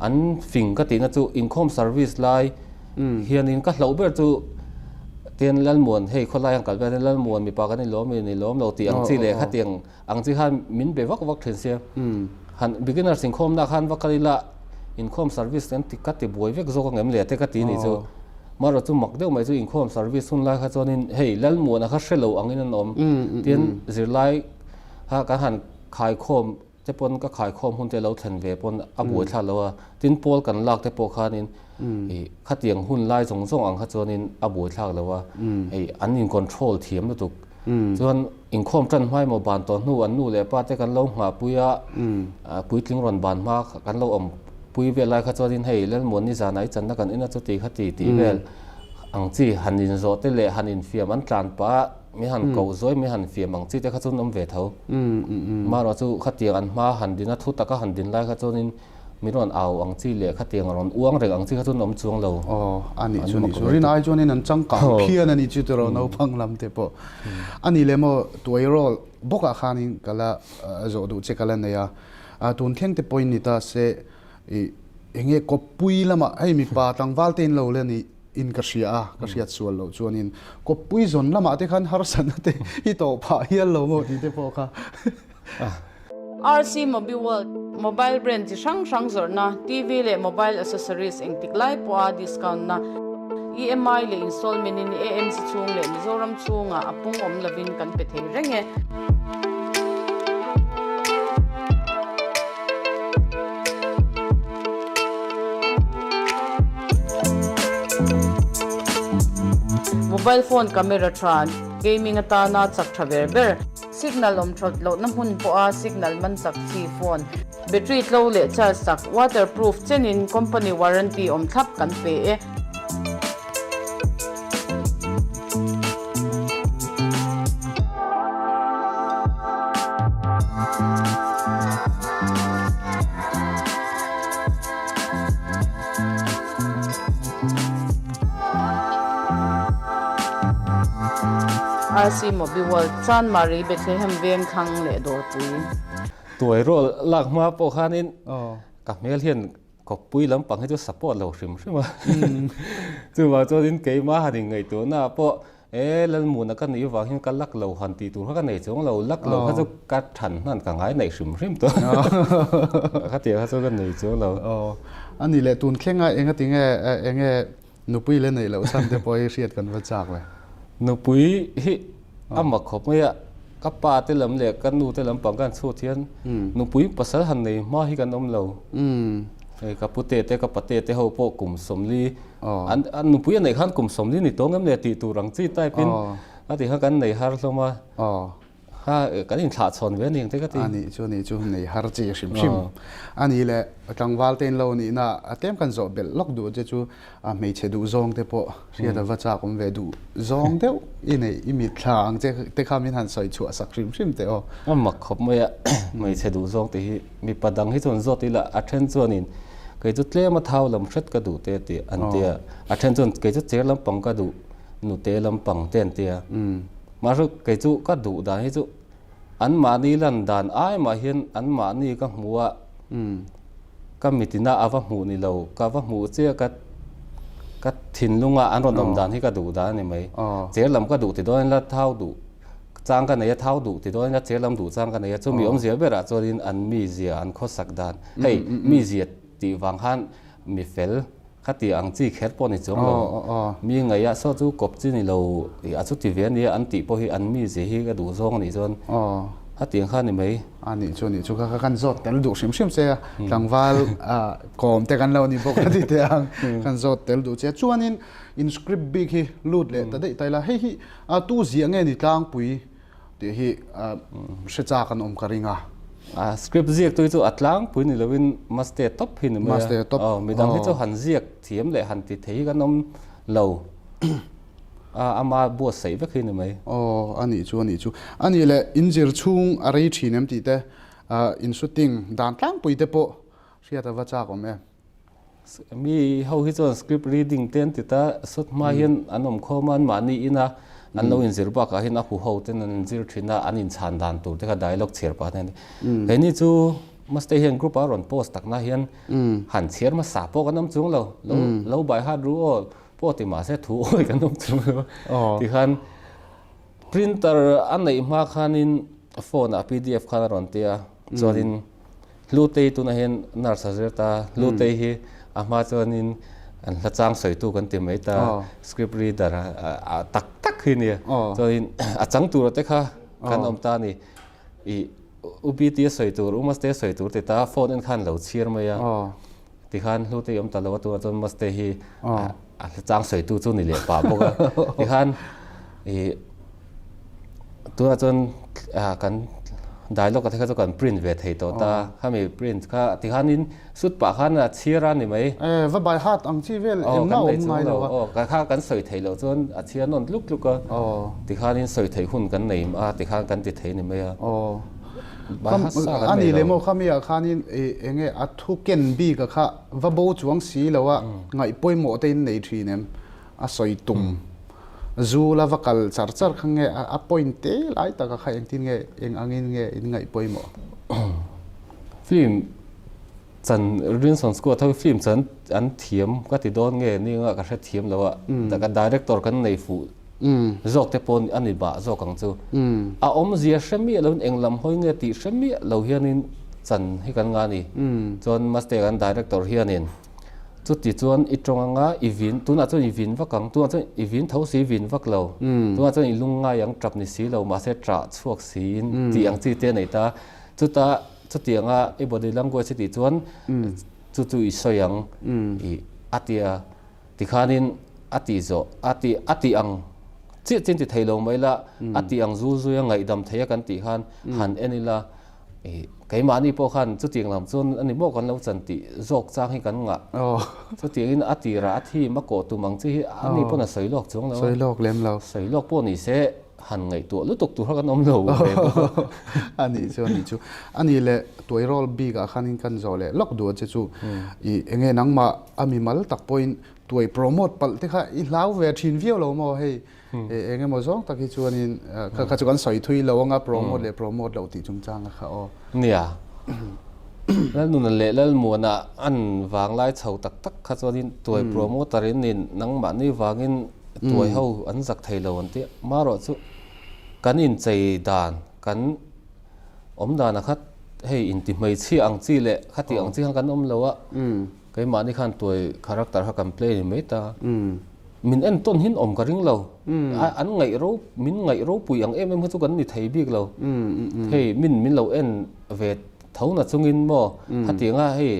An fing ka tihna chu inkhawm service lai hianin ka hlauh ber chu tian Lalmuan hei khawlai ang kal vel hian Lalmuan mipa kan inlawm i ni lawm lo tih ang chi leh khatiang Ang chi khan min be vak vak thin sia. Han beginners inkhawmna khan va kal ila inkhawm service kan ti ka ti buai vek zawk angem le te ka ti nih chu. Marawh chu mak deuh mai chu inkhawm service hun lai kha chuanin hei Lalmuana kha hre lo angin an awm. Tin zirlai kha kan han khaikhawm te pawn ka khaikhawm hun te lo thlen ve pawn a buai thlak lo a. Tin pawl kan lak te pawh khanin khatiang hun lai zawng zawng ang kha chuanin a buai thlak lo a. Hei an in control thiam lutuk. Chuan inkhawm tan hma emaw ban tawh hnu an nu leh pa te kan lo nghah pui a, puitling rawn ban hma kan lo awm pui vel lai kha chuanin hei Lalmuan ni zanah i channa kan en a chuti kha ti tih vel ang chi han inzawh te leh han infiam an tlan pah a, mi han koh zawi mi han fiam ang chi te kha chuan awm ve tho. Marawh chu khatiang an hma han din a thu taka han din lai kha chuanin Min rawn au ang chi leh khatiang a rawn uang reng ang chi kha chuan awm chuang lo. Aw, a nih chu nih chu. Rin ai chuanin an changkang phian a nih chu tiraw naupang lam te pawh. A nih leh maw tuairawl bawkah khanin ka la zawh duh che ka la nei a. Tun thleng te pawhin ni ta se ih eng nge kawppui lamah hei mipa tlangval te in lo la nih in ka hria a, ka hriat sual loh chuanin kawppui zawn lamah te khan harsatna te i tawh phah hial lo maw tih te pawh kha. RC Mobiworld, Mobile brand chi hrang hrang zawrhna, TV leh mobile accessories engtik lai pawha discount na, EMI leh installment in AMC chhung leh Mizoram chhungah a pung awm lovin kan pe thei reng e. Mobile phone camera tha, gaming atana chak tha ber ber. Signal awm that lohna hmun pawha signal man chak chi phone, battery tlo leh charge sak, waterproof chenin company warranty awm thlap kan pe e. RC Mobi World, Chanmari, Bethlehem Vengthlang leh Dawrpui. Tuai rual lak hma pawh khanin ka hmel hian kawppui lampang hi chu support lo hrim hrim a. Chuvang chuanin keimah han inngaihtuahna ah pawh E Lalmuna ka nih vang hian ka lak lo han tih tur kha ka nei chuang lo, lak lo kha chu ka than hnan ka ngai neih hrim hrim tawh khatiang kha chu ka nei chuang lo. Aw a nih leh tun thleng a enga tinge enge nupui le neih loh chhan te pawh hi hriat kan va chak ve. Nupui hi a mak khawp mai a, ka pa te lam leh ka nu te lampang kan chhut hian nupui pasal han nei hma hi kan awm lo. Hei ka pute te ka pate te ho pawh kum sawmli an an nupui a neih khan kum sawmli ni tawng em le tih tur ang chi type in a ti kha kan nei har hlawm a kha kan inthlah chhawn ve aniang te ka ti. A nih chu nih chu nei har chi hrim hrim a ni le tlangval te in lo nihna a tlem kan zawh belh lawk duh che chu a hmeichhe duh zawng te pawh hriat a va chak awm ve duh zawng deuh i neih i mitthla ang che te kha min han sawi chhuah sak hrim hrim teh aw. A mak khawp mai a hmeichhe duh zawng te hi. Mipa dang hi chuan zawt ila a then chuanin kei chu tlem a thau lam hret ka duh te tih an ti a, a then chuan kei chu cher lampang ka duh nute lampang te an ti a. Mahse kei chu ka duh dan hi chu anmahni lan dan ai mah hian anmahni ka hmu a, ka mitina a va hmuh ni lo, ka va hmuh chiah ka ka thinlunga an rawn awm dan hi ka duh dan a ni mai. Cher lam ka duh ti dawn ila thau duh. Chang ka nei a, thau duh ti dawn ila che lam duh chang ka nei a, chumi awmzia berah chuanin an mizia, an khawsak dan, hei mizia tih vang khan mi fel kha tih ang chi kher pawh ni chuang lo, mi ngaihah saw chu kawp chi ni lo ih a chuti ve ania an tih pawh hi an mizia hi ka duh zawng a nih chuan a tih ang kha a ni mai. A nih chu nih chu kha kan zawt tel duh hrim hrim che a, tlangval kawm te kan lo ni bawk a ti teh ang, kan zawt tel duh che a, chuanin in script bik hi lut leh ta daih ta ila hei hi A tu ziah nge ni tlangpui tih hi hre chak an awm ka ring a. A script ziak tu hi chu a tlangpui ni lovin maste top hi ni mai a. Maste top. Aw midang hi chu han ziak thiam leh han ti thei hi kan awm lo. A ama buatsaih vek hi ni mai. Aw a nih chu a nih chu. A nih leh inzir chhung a rei thin em tih te in shooting dan tlangpui te pawh hriat a va chak awm em. Mi ho hi chuan script reading te an ti ta, sawt hma hian an awm khawm a, anmahni ina an lo inzir bakah hian a huho ten an inzir thin a, an inchhan dan tur te kha dialogue chhiar pah te an ti. Keini chu Maste hian group a rawn post takna hian han chhiar hmasa pawh kan awm chung lo, lo lo by heart ru aw pawh ti mahse thu awi kan awm chung lo tikhan printer a neih hma khanin phone ah pdf khan a rawn ti a, chuanin Hlutei tunah hian nurse a zir ta, Hlutei hi a hma chuanin an hla chang sawitu kan ti mai ta, script reader a tak tak hi nia. Chuanin a chang tura te kha kan awm ta a ni. I U BT a sawi tur, U Maste a sawi tur ti ta, phone en khan lo chhiar mai a. Tikhan Hlutei awm ta lo a, tunah chuan Maste hi a hla chang sawitu chu ni leh pah bawk a. Tikhan i Tunah chuan kan dialogue te kha chu kan print ve thei tawh ta, khami print kha tikhanin sut pah khan a chhiar a ni mai. E, va by heart ang chi vel engmah awm ngai lo a. Aw, kha kan sawi theih loh chuan a chhiar nawn tluk tluk a, tikhanin sawi theih hun kan nei a, tikhan kan ti thei ni mai a. Aw, a ni leh maw khami ah khanin enge a thu ken bik a kha va bo chuang si lo a, ngaih pawimawh te in nei thin em? A sawi tum zu la va kal char char kha nge a point te lai taka kha engtin nge eng angin nge in ngaih pawimawh? Film chan Rinson Squad ho film chan an thiam ka ti dawn nge ni anga ka hre thiam lo a taka director kan nei fuh zawk te pawh a ni bah zawk ang chu a awmzia hre miah lo in eng lam hawi nge tih hre miah lo hianin chan hi kan nga ni chuan maste kan director hianin Chuti chuan i tawng anga i vin, tunah chuan i vin vak ang, tunah chuan i vin tho si i vin vak lo, tunah chuan i lung ngai ang tap ni si lo mahse ṭah chhuak siin tih ang chi te a nei ta. Chuta chutianga i body language i tih chuan chu chu i sawi ang i a ti a, tikhanin a tih zawh a ti a tih ang chiah chian ti thei lo mai la, a tih ang zul zui a ngaihdam thei a kan tih khan han en ila. I keimahni pawh khan chutiang lam chuan a ni maw kan lo chan tih zawk chang hi kan ngah. Chutiangin a tirah a thim a kawh tum ang chi hi a ni pawn a sawi lawk chuang lo a. Sawi lawk lem lo. Sawi lawk pawh ni se han ngaihtuah lutuk tur kha kan awm lo ve bawk a. A nih chu a nih chu. A nih leh tuairawl bikah khanin kan zawh leh lawk duh a che chu i enge nangmah a mimal tak pawhin tuai promote palh te kha i hlau ve thin viau lo maw hei. Eng emaw zawng tak hi chuanin kha kha chu kan sawi thui lo anga promote leh promote loh tih chungchanga kha aw. Nia. Lalnuna leh Lalmuana an vanglai chho tak tak kha chuanin tuai promoter in nin nangmahni vangin tuai ho an zak thei lo an ti. Marawh chu kan inchei dan kan awm dana kha hei inti hmeichhia ang chi leh khati ang chi khan kan awm lo a. Keimahni khan tuai character kha kan play ni mai ta. Min en tawn hin awm ka ring lo. An ngaih ro min ngaih ropui ang em em kha chu kan ni thei bik lo. Hei min min lo en ve tho na chungin maw khatianga hei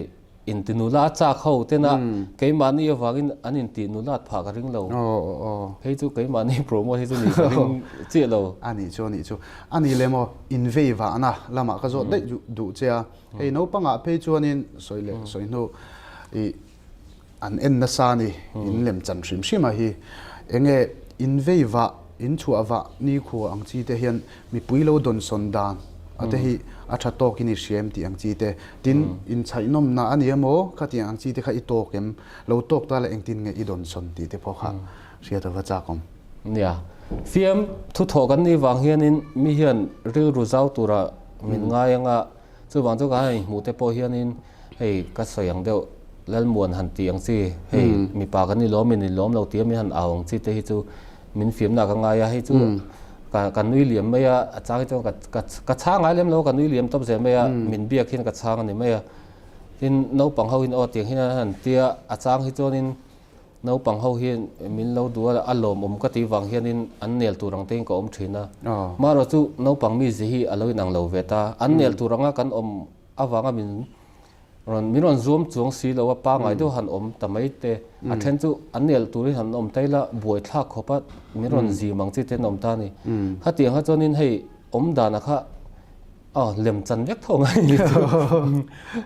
inti nula a chak ho tena keimahni avangin an inti nulat phah ka ring lo. Hei chu keimahni promote hi chu ni ka ring chiah lo. A nih chu a nih chu. A nih leh maw invei vahna lamah ka zawt daih duh che a. Hei naupangah phei chuanin sawi leh sawi hnu ih an en nasa a ni, in lem chan hrim hrim a hi. Enge in vei vah, in chhuah vah nikhua ang chi te hian mipui lo dawnsawn dan a te hi a tha tawk in i hria em tih ang chi te. Tin, in chhaihnawmna a ni emaw khatiang ang chi te kha i tawk em? Lo tawk ta la engtin nge i dawnsawn tih te pawh kha hriat a va chak awm. Nia, fiam thuthawh kan nih vang hianin mi hian rilru zau tura min ngai anga Chuvang chu ka han inhmuh te pawh hianin hei ka sawi ang deuh Lalmuan han tih ang chi, hei mipa kan ni lawm in ni lawm lo tia min han au ang chi te hi chu min fiamna ka ngai a, hei chu ka ka nui liam mai a, a chang hi chuan ka ka ka chhang ngai lem lo ka nui liam tawp zel mai a, min biak hian ka chhang a ni mai a. Tin, naupang ho hian aw tiang hian an han tia, a chang hi chuanin Naupang ho hi min lo duh a, a lawmawm ka tih vang hianin an nel tur ang tein ka awm thin a. Marawh chu naupang mizi hi a lo inang lo ve ta. An nel tur anga kan awm avanga min rawn min rawn zuam chuang si lo a, pangngai deuh han awm ta mai te. A then chu an nel turin han awm ta ila buaithlak khawp a, min rawn zim ang chi te an awm ta a ni. Khatiang kha chuanin hei awm danah kha Aw, lem chan vek tho ngai ni chu.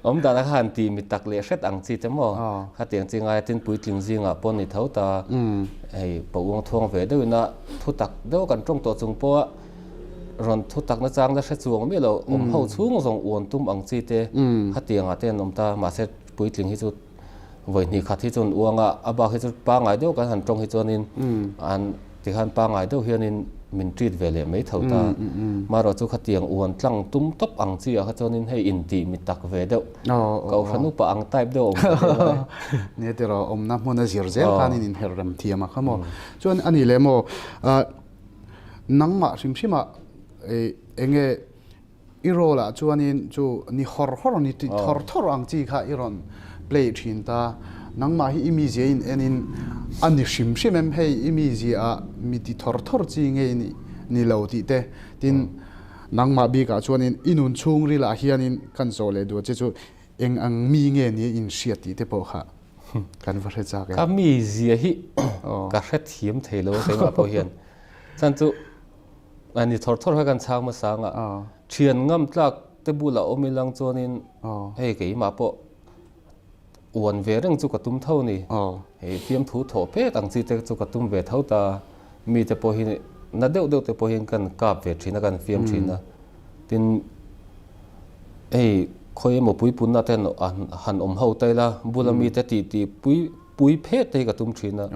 Awm dan a kha han ti mi tak leh hret ang chi te maw? Khatiang chi ngaia tin puitling zingah pawh ni tho ta. Hei pa uang thuang ve deuhin a thu tak deuh kan tawng tawh chung pawha rawn thu tak na chang la hre chuang miah lo awm ho chhung zawng uan tum ang chi te khatiang ah te an awm ta. Mahse puitling hi chu vawi hnih khat hi chuan uang a, a bak hi chu pangngai deuh kan han tawng hi chuanin an tikhan pangngai deuh hianin min treat ve leh mai tho ta. Marawh chu khatiang uan tlang tum tawp ang chi ah kha chuanin hei intih mi tak ve deuh, kohhran upa ang type deuh awm ve deuh a. Nia tiraw awmna hmun a zir zel khanin inher rem thiam a kha maw. Chuan a ni leh maw, nangmah hrim hrimah enge I role ah chuanin chu ni hawr hawr ni ti thawr thawr ang chi kha i rawn play thin ta. Nangmah hi i mizia in en in a ni hrim hrim em hei i mizia ah mi ti thawr thawr chi nge i nih ni lo tih te. Tin, nangmah bik ah chuanin i nun chhungril ah hianin kan zawh leh duh che chu eng ang mi nge ni in hriat tih te pawh kha kan va hre chak em. Ka mizia hi ka hrethiam thei lo a keimah pawh hian. Chan chu A ni thawr thawr kha kan chhang hmasa ang a, thian ngam tlak te bulah awm ilang chuanin hei keimah pawh uan ve reng chu ka tum tho a ni. Hei fiamthu thawh phet ang chi te chu ka tum ve tho ta, mi te pawh hi na deuh deuh te pawh hian kan kap ve thin a, kan fiam thin a. Tin, hei khawi emaw puipunna te han awm ho ta ila, bula mi te tih tih pui pui phet te hi ka tum thin a.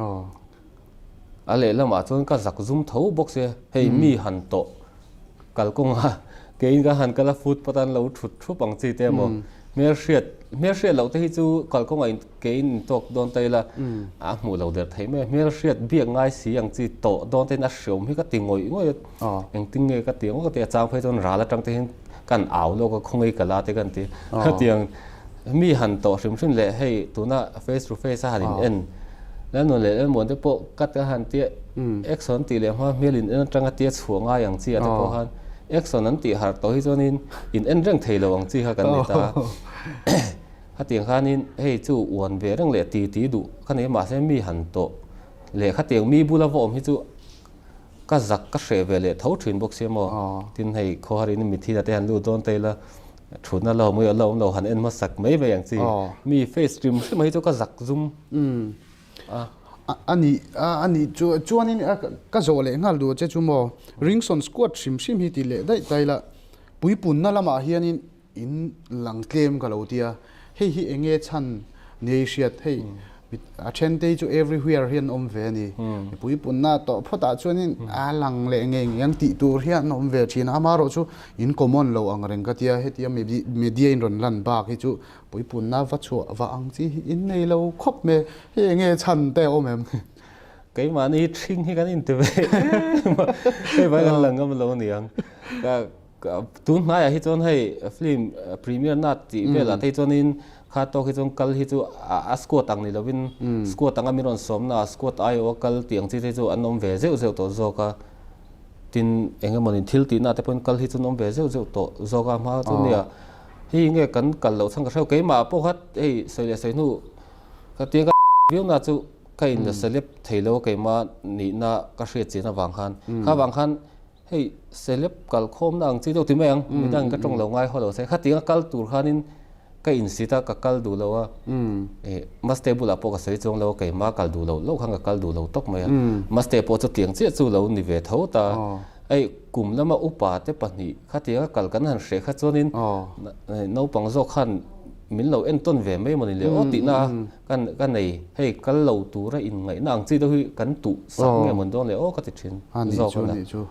A lehlamah chuan ka zak zum tho bawk sia, hei mi han tawh kalkawnga keiin ka han kal a footpath an lo thut thup ang chi te emaw hmelhriat hmelhriat loh te hi chu kalkawnga in keiin in tawk dawn ta ila a hmuh lo der thei mai a, hmelhriat biak ngai si ang chi tawh dawn te hian a hreawm hi ka ti ngawih ngawih a, engtin nge ka ti ang ka ti a chang phei chuan ral atang te hian kan au lawk a khawngaih ka la te kan ti hetiang mi han tawh hrim hrim leh hei tuna face to face a han in en Lalnuan leh Lalmuan te pawh cut a han tia action tih leh hma hmel in en atanga tia chhuah ngai ang chi ah te pawh khan action an tih harh tawh hi chuanin in en reng thei lo ang chi kha kan ni ta khatiang khanin hei chu uan ve reng leh ti ti duh kha nei mahse mi han tawh leh khatiang mi bula va awm hi chu ka zak ka hreh ve leh tho thin bawk sia maw tin hei khawharin mitthi te han lut dawn ta ila Thutna lo mai lo awm lo han en hmasak mai mai ang chi. Mi face hrim hrim hi chu ka zak zum a. A nih a nih chu chuanin ka zawh leh nghal duh che chu maw Ringson squad hrim hrim hi ti leh daih ta ila puipunna lamah hianin in lang tlem ka lo tia hei hi enge chhan nei hriat hei. A then te hi chu everywhere hi an awm ve a ni. Mipui punna tawh phawtah chuanin a lang leh ngei ngei ang tih tur hian an awm ve thin a. Amaherawhchu in common lo ang reng ka tia, hetia media in rawn lan bak hi chu puipunna va chhuah va ang chi hi in nei lo khawp mai. Hei enge chhan te a awm em? Keimahni hi thing hi kan inti ve em a, hei vai kan la ngam lo aniang. Tun hnaiah hi chuan hei film premiere na tih velah te hi chuanin kha tawk hi chuan kal hi chu a squad ang ni lovin squad anga min rawn sawmna a squad aiawh a kal tih ang chi te chu an awm ve zeuh zeuh tawh zawk a. Tin eng emawni thil tihna te pawhin kal hi chu an awm ve zeuh zeuh tawh zawk a hma chu nia hei nge kan kal loh chhan ka hreu keimah pawh kha hei sawi leh sawi hnu ka tia ka viau na chu ka in la celeb thei lo a keimah nihna ka hriat chian avang khan kha vang khan Hei celeb kal khawmna ang chi deuh ti mai ang, midang ka tawng lo ngai haw lo se. Khatianga kal tur khanin ka insit a, ka kal duh lo a, ih Maste bulah pawh ka sawi chuang lo a, keimah kal duh loh loh khan ka kal duh lo tawp mai a. Maste pawh chutiang chiah chu lo ni ve tho ta. Hei kum lama upa te pahnih khatianga kal kan han hreh kha chuanin naupang zawk khan min lo entawn ve mai mawni le aw tihna Kan ka nei, hei kal lo tura inngaihna ang chi deuh hi kan tuh sak nge mawn dawn le aw ka ti thin A nih chu, a nih chu.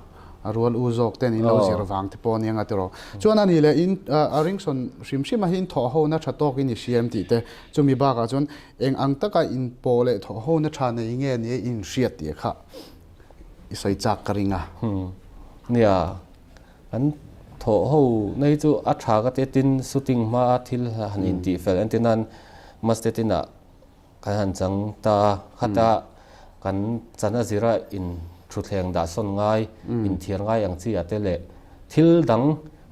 A rual u zawk ten in lo zir vang te pawh a nia tiraw. Chuan a nih leh in a ringsawn hrim hrim a hi in thawh ho na tha tawk in i hria em tih te chumi bakah chuan eng ang taka in pawh leh thawh ho na tha nei nge nia in hriat tih kha i sawi chak ka ring a. Nia, An thawh ho na hi chu a tha ka ti a, tin shooting hma a thil han intih fel entir nan Maste tinah kan han chang ta a, khata kan chan a zira in thutthleng dah sawn ngai, inthiar ngai ang chi ah te leh thil dang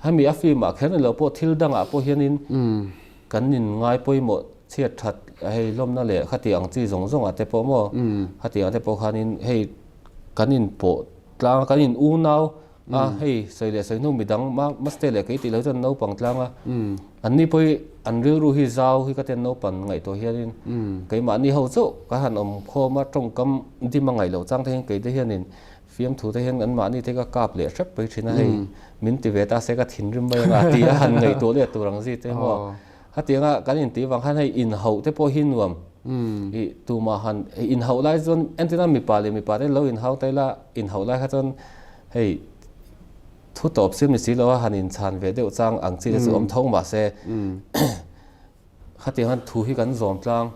hemi a film ah kher ni loh pawh thil dangah pawh hianin kan in ngai pawimawh chhiat that hei hlawmna leh khati ang chi zawng zawng ah te pawh maw khati ang te pawh khanin hei kan inpawh tlang a kan in unau A, hei sawi leh sawi hnu midang Maste leh kei tih lo chuan naupang tlang a, anni pawh hi an rilru hi zau hi ka ten naupan ngaihtuah hianin keimahni ho chauh ka han awm khawm a, tawngkam dim a ngaih loh chang te hian kei te hianin fiamthu te hian anmahni te ka kap leh hrep mai thin a, hei min ti ve ta se ka thinrim mai anga tih a han ngaihtuah leh tur ang zit te maw. Hetianga kan intih vang khan hei inhauh te pawh hi nuam ih tumah han inhauh lai chuan entirna mipa leh mipa te lo inhau ta ila inhauh lai kha chuan hei thu tawp siam ni si lo a han inchhan ve deuh chang ang chi te chu awm tho mahse khatiang khan thu hi kan zawm tlang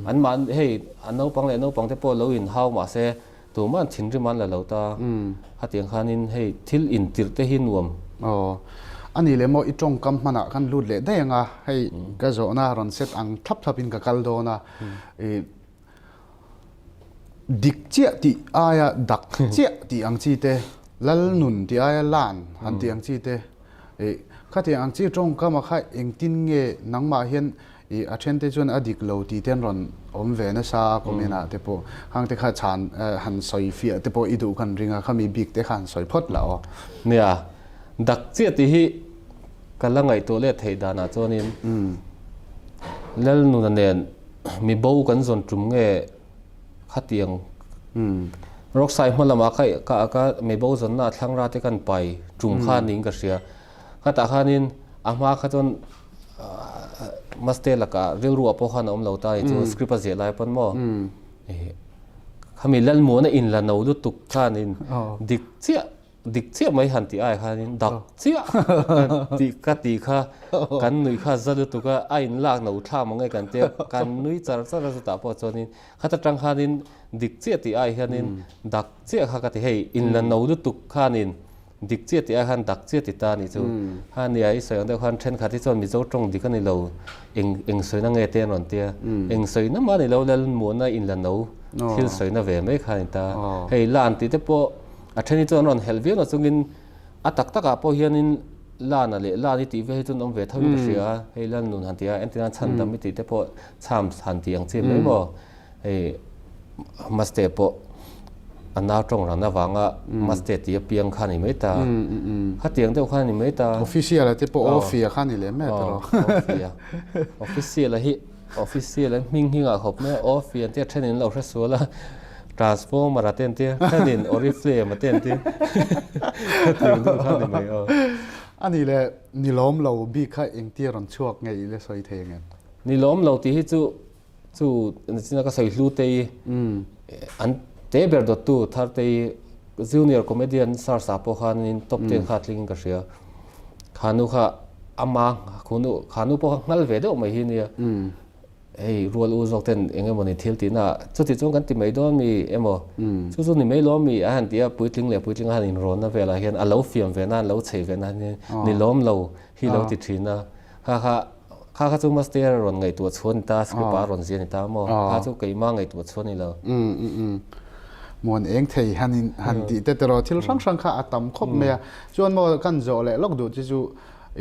an mah hei a naupang leh naupang te pawh lo inhau mahse Tumah an thinrim an la lo ta. Hetiang khanin hei thil intirh te hi nuam. Aw. A nih leh maw i tawngkam hmanah khan lut leh daih ang a, hei ka zawhna rawn set ang thlap thlapin ka kal dawn a. I dik chiah tih aia dak chiah tih ang chi te, lal nun tih aia lan han tih ang chi te, i khatiang ang chi tawngkama kha engtin nge nangmah hian I a then te chuan a dik lo tih te an rawn awm ve nasa a comment ah te pawh hang te kha chhan han sawi fiah te pawh i duh kan ring a khami bik te kha han sawi phawt la aw. Nia, dak chiah tih hi ka la ngaihtuah leh theih danah chuanin Lalnuna nen mi bo kan zawn tum nge khatiang Rockside hma lamah ka ka ka mi bo zawnna a thlang ra te kan pai tum kha niin ka hria. Khatah khanin a hma kha chuan Maste lakah rilru ah pawh khan a awm lo ta ni chu script a ziah lai pawn maw khami Lalmuana in la no lutuk khanin dik chiah dik chiah mai han tih ai khanin dak chiah tih ka tih kha kan nuih kha za lutuk a a in lak no thla mang e kan tia kan nui char char a chutah pawh chuanin khata tang khanin dik chiah tih ai hianin dak chiah kha ka ti hei in la no lutuk khanin Dik chiah tih ai khan dak chiah ti ta a nih chu. Ha nia i sawi ang deuh khan thenkhat hi chuan Mizo tawng dik a ni lo, eng eng sawina nge te an rawn ti a. Eng sawina mah a ni lo, Lalmuana in la no thil sawina ve mai kha a ni ta. Hei Lan tih te pawh a then hi chuan an rawn helh viau na chungin a tak takah pawh hianin Lana leh Lan i tih vel hi chuan awm ve tho in ka hria a. Hei Lalnun han ti a, entirna chhandam i tih te pawh chham han tih ang chi mai maw. Hei Maste pawh a nau tawng ran avanga Maste tih a piang kha a ni mai ta. Khatiang deuh kha a ni mai ta. Official a te pawh Offi a kha a ni leh mai ta rawh. Offi a. Official a hi Official a hming hming ah khawp mai a Offi an tia thenin lo hre sual a Transformer a te an tia thenin Oriflame a te an tia. Khatiang deuh kha a ni mai aw. A nih leh ni lawm lo bik kha engtia rawn chhuak nge i la sawi thei ang em? Ni lawm lo tih hi chu. Chu nachina ka sawi hlu te i an te ber dawttu thar te i junior comedian Sarsa pawh khanin top ten kha tling in ka hria. Khanu kha ama khunu khanu pawh kha nghal ve deuh mai hi nia. Hei rual u zawk ten eng emawni thil tihna chuti chuan kan ti mai dawn mi emaw chu chu ni mai lawm mi a han ti a puitling leh puitling a han inrawnna velah hian a lo fiam ve nan lo chei ve nan hian ni lawm lo hi lo ti thin a kha kha kha kha chu master a rawn ngaihtuah chhuah a ni ta script ah a rawn zia a ni ta maw kha chu keimah ngaihtuah chhuah a ni lo. Muan eng thei han in han tih te teraw thil hrang hrang kha a tam khawp mai a chuan maw kan zawh leh lawk duh chi chu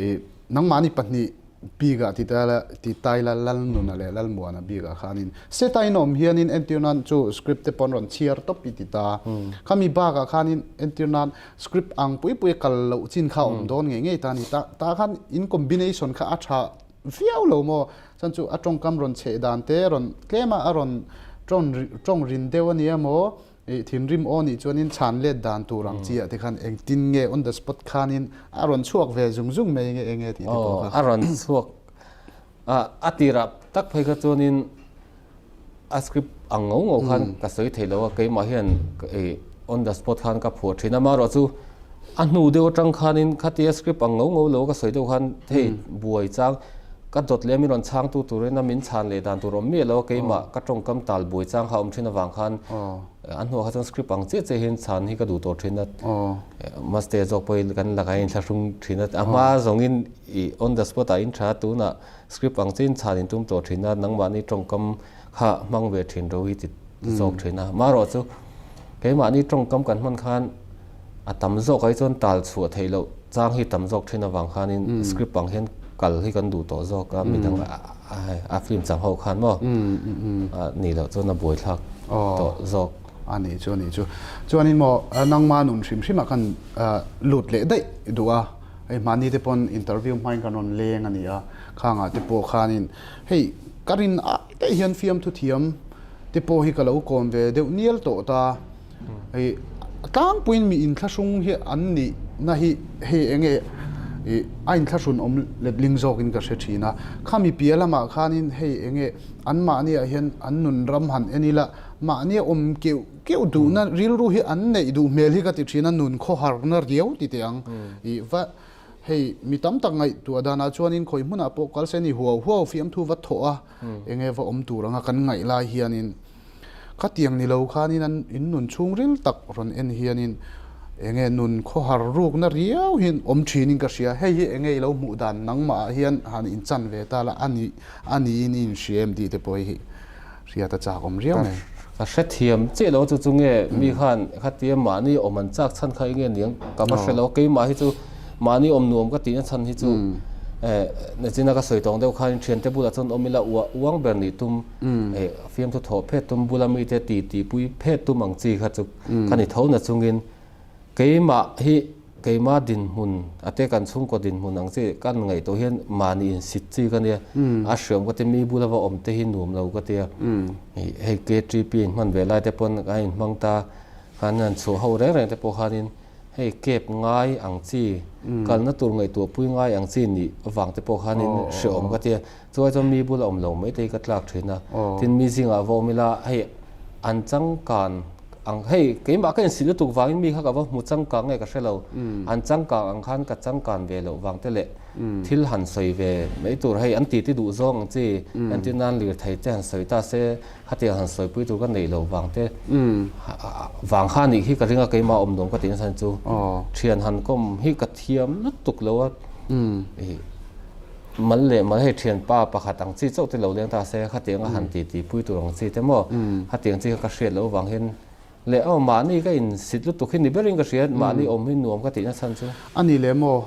ih nangmahni pahnih Bikah ti ta la ti tai la Lalnuna leh Lalmuana bikah khanin seta in awm hianin entir nan chu script te pawn rawn chhiar tawp i ti ta. Khami bakah khanin entir nan script ang pui pui a kal loh chin kha a awm dawn ngei ngei ta a ni. Ta tah khan in combination kha a tha viau lo maw? Chuan chu a tawngkam rawn chheh dan te rawn tlem a a rawn tawng tawng rin deuh a nia maw? I thinrim aw nih chuanin chhan let dan tur ang chi ah te khan engtin nge on the spot khanin a rawn chhuak ve zung zung mai nge enge tih te pawh kha. Aw a rawn chhuak a, a tirah tak phei kha chuanin a script ang ngau ngau khan ka sawi thei lo a, keimah hian i on the spot khan ka phuah thin a, amaherawh chu a hnu deuh atang khanin khatia script ang ngau ngau lo ka sawi deuh khan hei buai chang ka dawt leh a min rawn chhangtu turin a min chhan leh dan tur awm miah lo a keimah ka tawngkam tal buai chang kha a awm thin avang khan a hnuah kha chuan script ang chiah chiah hian chhan hi ka duh tawh thin a maste zawk pawhin kan lakah hian thlahrung thin a a hma zawngin i on the spot ah in tha tunah script ang chiahin chhan in tum tawh thin a nangmahni tawngkam kha hmang ve thin ro hi ti zawk thin a marawh chu keimahni tawngkam kan hman khan A tam zawk ai chuan tal chhuah theih loh chang hi tam zawk thin avang khanin script ang hian kal hi kan duh tawh zawk a, midang a film chang ho khan maw nih loh chuan a buaithlak tawh zawk. A nih chu a nih chu. Chuanin maw nangma nun hrim hrimah khan lut leh daih duh a, hei hmani te pawn interview hmain kan rawn leng a ni a, khangah te pawh khanin hei ka rin ai daih hian fiamthu thiam te pawh hi ka lo kawm ve deuh nial tawh ta. Hei a tlangpuiin mi inthlahrung hi an nih na hi hei eng nge ih a inthlahrun awm letling zawkin ka hre thin a. Khami piah lamah khanin hei eng nge anmahniah hian an nun ram han en ila mahnia awm keuh keuh duhna rilru hi an neih duh hmel hi ka ti thin a, nun khawharna riau ti teh ang. Ih va hei mi tam tak ngaihtuah danah chuanin khawi hmunah pawh kal se ni huau huau fiamthu va thawh a eng nge va awm tur anga kan ngaih lai hianin Khatiang ni lo khanin an in nun chhungril tak rawn en hianin enge nun khawhar rukna riau hian awm thinin ka hria. Hei hi enge i lo hmuh dan nangmah ah hian han inchan ve ta la a nih a niin i inhria em tih te pawh hi hriat a chak awm riau mai. Ka hrethiam chiah lo chu chu nge mi khan khatia mahni awm an chak chhan kha enge niang ka va hre lo. Keimah hi chu Mahni awm nuam ka tihna chhan hi chu nachina ka sawi tawng deuh khan thiante bulah chuan awm ila uah uang ber nih tum fiamthu thawh phet tum bula mite ti ti pui phet tum ang chi kha chu ka ni tho na chungin keimah hi keimah dinhmun ate kan chhungkaw dinhmun ang chi kan ngaihtuah hian mahni insit chi ka nia a hriam ka ti mi bula va awm te hi nuam lo ka tia hei KTP in hman ve lai te pawn a inhmang ta khan an chhuah ho reng reng te pawh khanin Hei cab ngai ang chi, kalna tur ngaihtuah pui ngai ang chi nih avang te pawh khanin hrehawm ka ti a. Chuai chuan mi bula awm lo mai te hi ka tlak thin a. Tin mi zingah va awm ila hei an changkan ang hei keimah ka insilh lutuk vangin mi kha ka va hmu changkang nge ka hre lo. An changkang ang khan ka changkan ve loh vang te leh thil han sawi ve mai tur hei an titi duh zawng ang chi entir nan lirthei te han sawi ta se Khatiang han sawipui tur ka neih loh vang te vang kha nih hi ka ring a keimah awm nuam ka tih nasa chu thian han kawm hi ka thiam lutuk lo a mal leh mal hei thianpa pakhat ang chi chauh te lo leng ta se khatiang a han ti ti pui tur ang chi te maw khatiang chi kha ka hriat loh vang hian leh aw mahni ka in sit lutuk hi ni berin ka hria mahni awm hi nuam ka tih nasa chu. A ni leh maw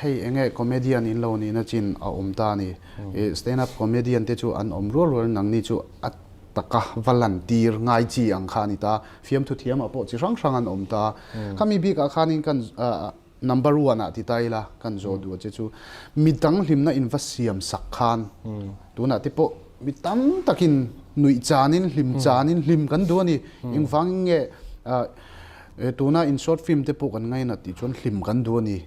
Hei enge comedian in lo nihna chin a awm ta a ni. I stand up comedian te chu an awm rual rual in nangni chu a taka va lan tir ngai chi ang kha a ni ta. Fiamthu thiamah pawh chi hrang hrang an awm ta. Khami bikah khanin kan number one ah ti ta ila kan zawh duh che chu midang hlimna in va siam sak khan tunah te pawh mi tam takin nuih chanin hlim chanin hlim kan duh a ni. Engvangin nge. Tuna in short film te pawh kan ngainat tih chuan hlim kan duh a ni.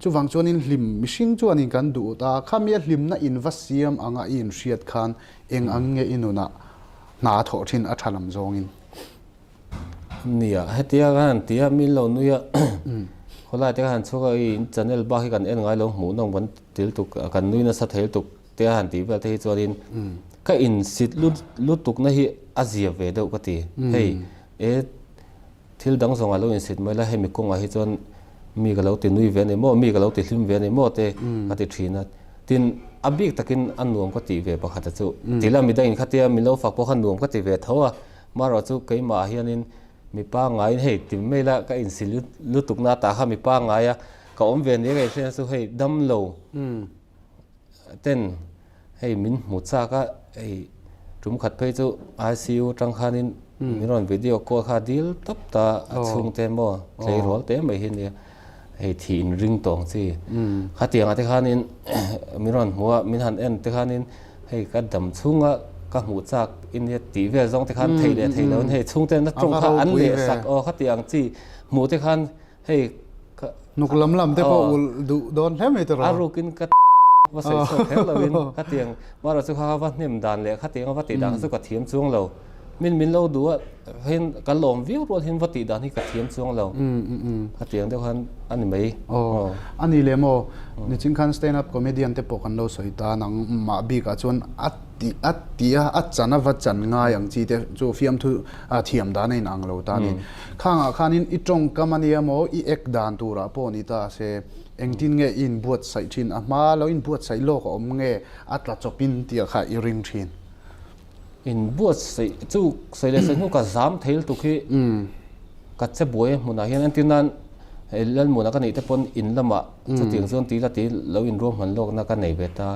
Chuvang chuanin hlim mihring chuanin kan duh ta, khami a hlimna in va siam anga i inhriat khan eng ang nge i nunah hna a thawh thin a tha lam zawngin. Nia, hetia ka han ti a, min lo nui a, khawlai te ka han chhuak a, i in channel bak hi kan en ngai lo hmuh nawm kan til tuk, kan nui nasa thei lutuk te a han tih vel te hi chuanin ka insit lutukna hi a zia ve deuh ka ti. Hei e thil dang zawngah lo insit mai la, hemi kawngah hi chuan mi ka lo ti nui ve a ni maw, mi ka lo ti hlim ve a ni maw te ka ti thin a. Tin, a bik takin a nuam ka tih ve pakhat a chu. Tila midangin khatia min lo fak pawh kha nuam ka ti ve tho a. Marawh chu keimah hianin mi pangngaiin hei ti mai la ka insi lutuk na tah kha mi pangngai a ka awm ve nia ka inhriat na chu hei dam lo ten hei min hmu chak a hei tum khat phei chu ICU atang khanin min rawn video call kha dil tawp ta a chhungte maw tleirawl te mai hi nia hei thih in ring tawng chi khatiangah te khanin min rawn hmu a min han en te khanin Hei ka dam chhunga ka hmuh chak i nia tih vel zawng te khan thei leh thei loin hei chhungte na tawng kha an leh sak aw khati ang chi hmuh te khan hei ka Hnuk lam lam te pawh ulh duh dawn hle mai tawh a rukin ka va sawi chhuak kher loin khatiang marawh chu kha va hnem dan leh khatiang a va tih dan kha chu ka thiam chuang lo. Min min lo duh a hian ka lawm viau rual hian va tih dan hi ka thiam chuang lo. Khatiang deuh khan a ni mai. Aw, a ni leh maw? Nichin khan stand up comedian te pawh kan lo sawi ta nang mah bikah chuan a tih a tih a a chan a va chan ngai ang chi te chu fiamthu a thiam dan a inang lo ta a ni. Khangah khanin i tawngkam a nia maw i ek dan turah pawh ni ta se engtin nge i inbuatsaih thin a hma lo inbuatsaih lawk a awm nge a tla chawpin tih kha i ring thin. Inbuatsaih chu sawi leh sawi hnu ka zam thei lutuk hi ka che buai a hmunah hian entir nan hei Lalmuana ka neih te pawn in lamah chutiang chuan tila ti lo inruahman lawkna ka nei ve ta.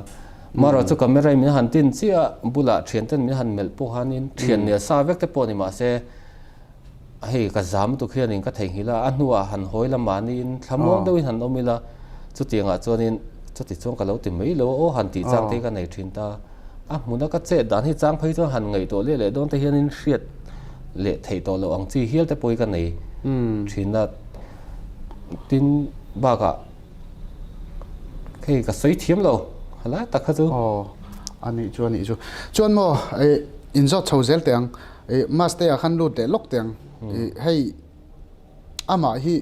Marawh chu camera in min han tin chiah a bulah thian ten min han melh pawh khanin thian nel sa vek te pawh ni mahse Hei ka zam tuk hianin ka theihnghilh a, a hnuah han hawi la mahniin thlamuang deuhin han awm ila, chutiangah chuanin chuti chuan ka lo ti mai lo a aw han tih chang te hi ka nei thin ta. A hmuna ka chet dan hi chang phei chuan han ngaihtuah leh leh dawn te hianin hriat leh theih tawh loh ang chi hial te pawh hi ka nei thin a. Tin bakah hei ka sawi thiam lo halai tak kha chu. Aw a nih chu a nih chu. Chuan maw inzawt chho zel teh ang. Ih Mastea khan lut leh lawk teh ang. Ih hei amah hi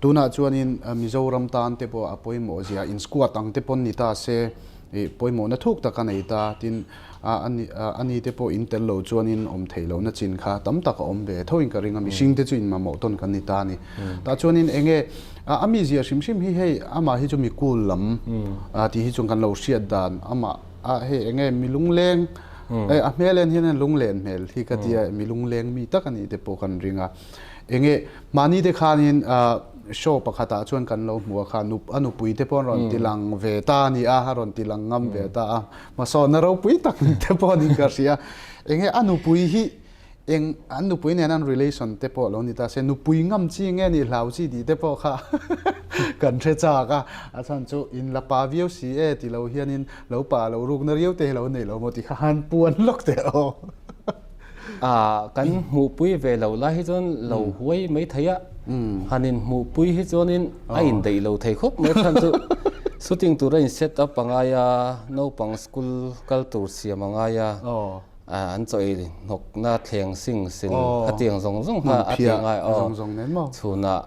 tunah chuanin Mizoram tan te pawh a pawimawh zia in squad ang te pawn ni ta se ih pawimawhna thuk tak a nei ta tin a a ni te pawh in tel lo chuanin awm theih lohna chin kha tam tak a awm ve tho in ka ring a mihring te chu in mamawh tawn kan ni ta a ni. Tah chuanin eng nge a mizia hrim hrim hi hei amah hi chu mi cool lam tih hi chuan kan lo hriat dan amah a hei eng nge mi lungleng Hei a hmel en hian lunglen hmel hi ka tia mi lungleng mi tak a nih te pawh kan ring a. Enge mahni te khanin show pakhatah chuan kan lo hmu a kha a nupui te pawh an rawn ti lang ve ta a ni a, a rawn ti lang ngam ve ta a. Hmasawnna ropui tak te pawh niin ka hria. Enge a nupui hi Eng an nupui nen an relation te pawh lo ni ta se, nupui ngam chi nge nih hlau chi tih te pawh kha kan hre chak a, a chhan chu in la pa viau si e ti lo hianin lo pa lo rukna riau te hi lo nei lo maw ti kha han puan lawk teh aw. Ah kan hmuhpui ve loh lai hi chuan lo huai mai thei a, han in hmuhpui hi chuanin a indaih lo thei khawp mai chhan chu shooting tura in set up a ngai a, naupang school kal tur siam a ngai a. An chaw ei hnawkna thleng sing sil khatiang zawng zawng kha a ti ngai aw. Chhunah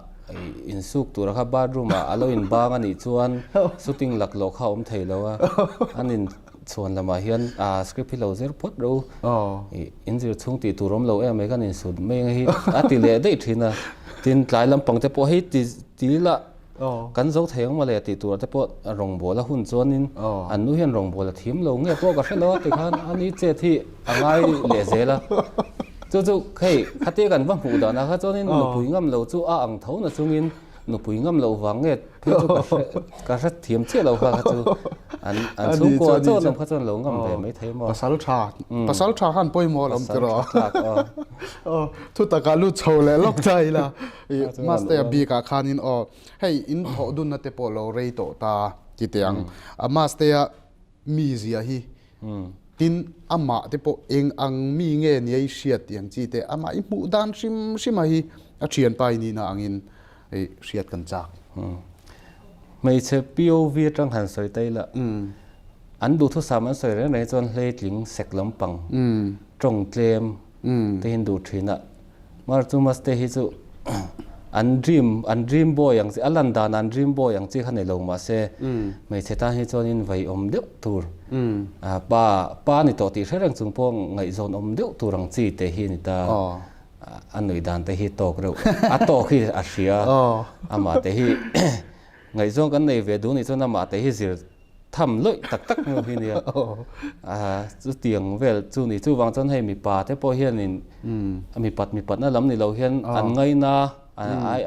insuk tura kha bathroom ah a lo inbang a nih chuan shooting laklawh kha a awm thei lo a. An inchhuan lamah hian script hi lo zir phawt ro inzir chhung tih tur awm lo em mai khan insut mai ang hi a ti leh daih thin a. Tin tlai lampang te pawh hei ti la Kan zo thei ang mawle tih tur te pawh rawngbawl a hun chuanin an nu hian rawngbawl a thiam lo nge pawh ka hre lo a tikhan a ni chet hi a ngai leh zel a. Chu chu hei khatia kan va hmuh danah kha chuanin nupui ngam lo chu a ang tho na chungin nupui ngam loh vang nge phei chu ka hre ka hre thiam chiah lo kha kha chu an an chhungkua chaw lam kha chuan lo ngam ve mai thei maw. Pasal tha pasal tha khan pawimawh a lo awm tiraw. Aw thu takah lut chho leh lawk ta ila. I Mastea bikah khanin aw hei in thawh dunna te pawh lo rei tawh ta ti teh ang. A Mastea mizia hi tin amah te pawh eng ang mi nge nia i hriat tih ang chi te amah i hmuh dan hrim hrim a hi A thianpa i nihna angin i hriat kan chak. Hmeichhe POV atang han sawi ta ila, an duhthusam an sawi reng reng hi chuan hleitling sek lampang, tawng tlem te hi an duh thin a. Mar chu Maste hi chu an dream, an dream boy ang chi, a lan dan an dream boy ang chi kha nei lo mahse hmeichhe tan hi chuanin vei awm deuh tur, pa pa ni tawh tih hre reng chung pawh ngaihzawn awm deuh tur ang chi te hi a ni ta. A nuih dan te hi tawk reuh, a tawk hi a hria, amah te hi ngaihzawn kan nei ve duh nih chuan amah te hi zir tham lawih tak tak hnu hi nia. Chutiang vel chu ni. Chuvang chuan hei mipa te pawh hianin mipat mipatna lam ni lo hian an ngaina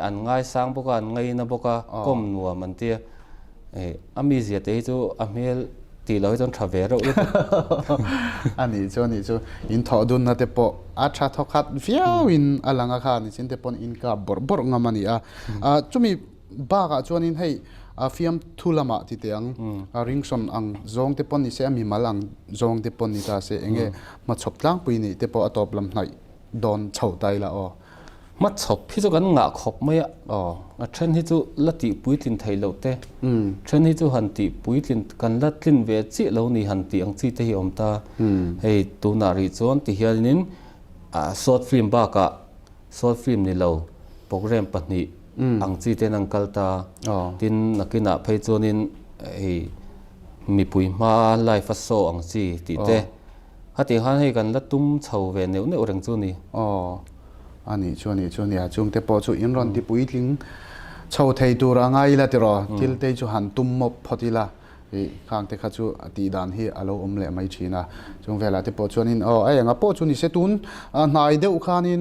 an ngaisang bawk a, an ngaina bawk a, kawm nuam an tia. A mizia te hi chu a hmel tih loh hi chuan tha ve reuh lutuk. A nih chu a nih chu. In thawh dunna te pawh a tha thawkhat viauin a lang a kha nichin te pawn in kap bawrh bawrh ngam a ni a. Chumi Bakah chuanin hei fiamthu lamah ti teh ang, ringsawn ang zawng te pawn ni se, a mimal ang zawng te pawn ni ta se, enge hmachhawp tlangpui nih te pawh a tawp lam hnaih dawn chho ta ila aw. Hmachhawp hi chu kan ngah khawp mai a, a then hi chu la tih puitlin theih loh te, then hi chu han tih puitlin kan la tlin ve chiah lo ni han tih ang chi te hi a awm ta. Hei tunah rih chuan ti hianin short film bakah Short film ni lo, program pahnih ang chi ten an kal ta. Tin, nakinah phei chuanin hei mipui hma live a show ang chi tih te. Khatih khan hei kan la tum chho ve neuh neuh reng chu a ni. Aw, a nih chu a nih chu a nia. Chungte pawh chu in rawn ti puitling chho thei tur a ngai ila tiraw? Thil te chu han tum mawp phawt ila. Ih, khang te kha chu a tih dan hi a lo awm leh mai thin a. Chung velah te pawh chuanin aw a enga pawh chu ni se tun hnai deuh khanin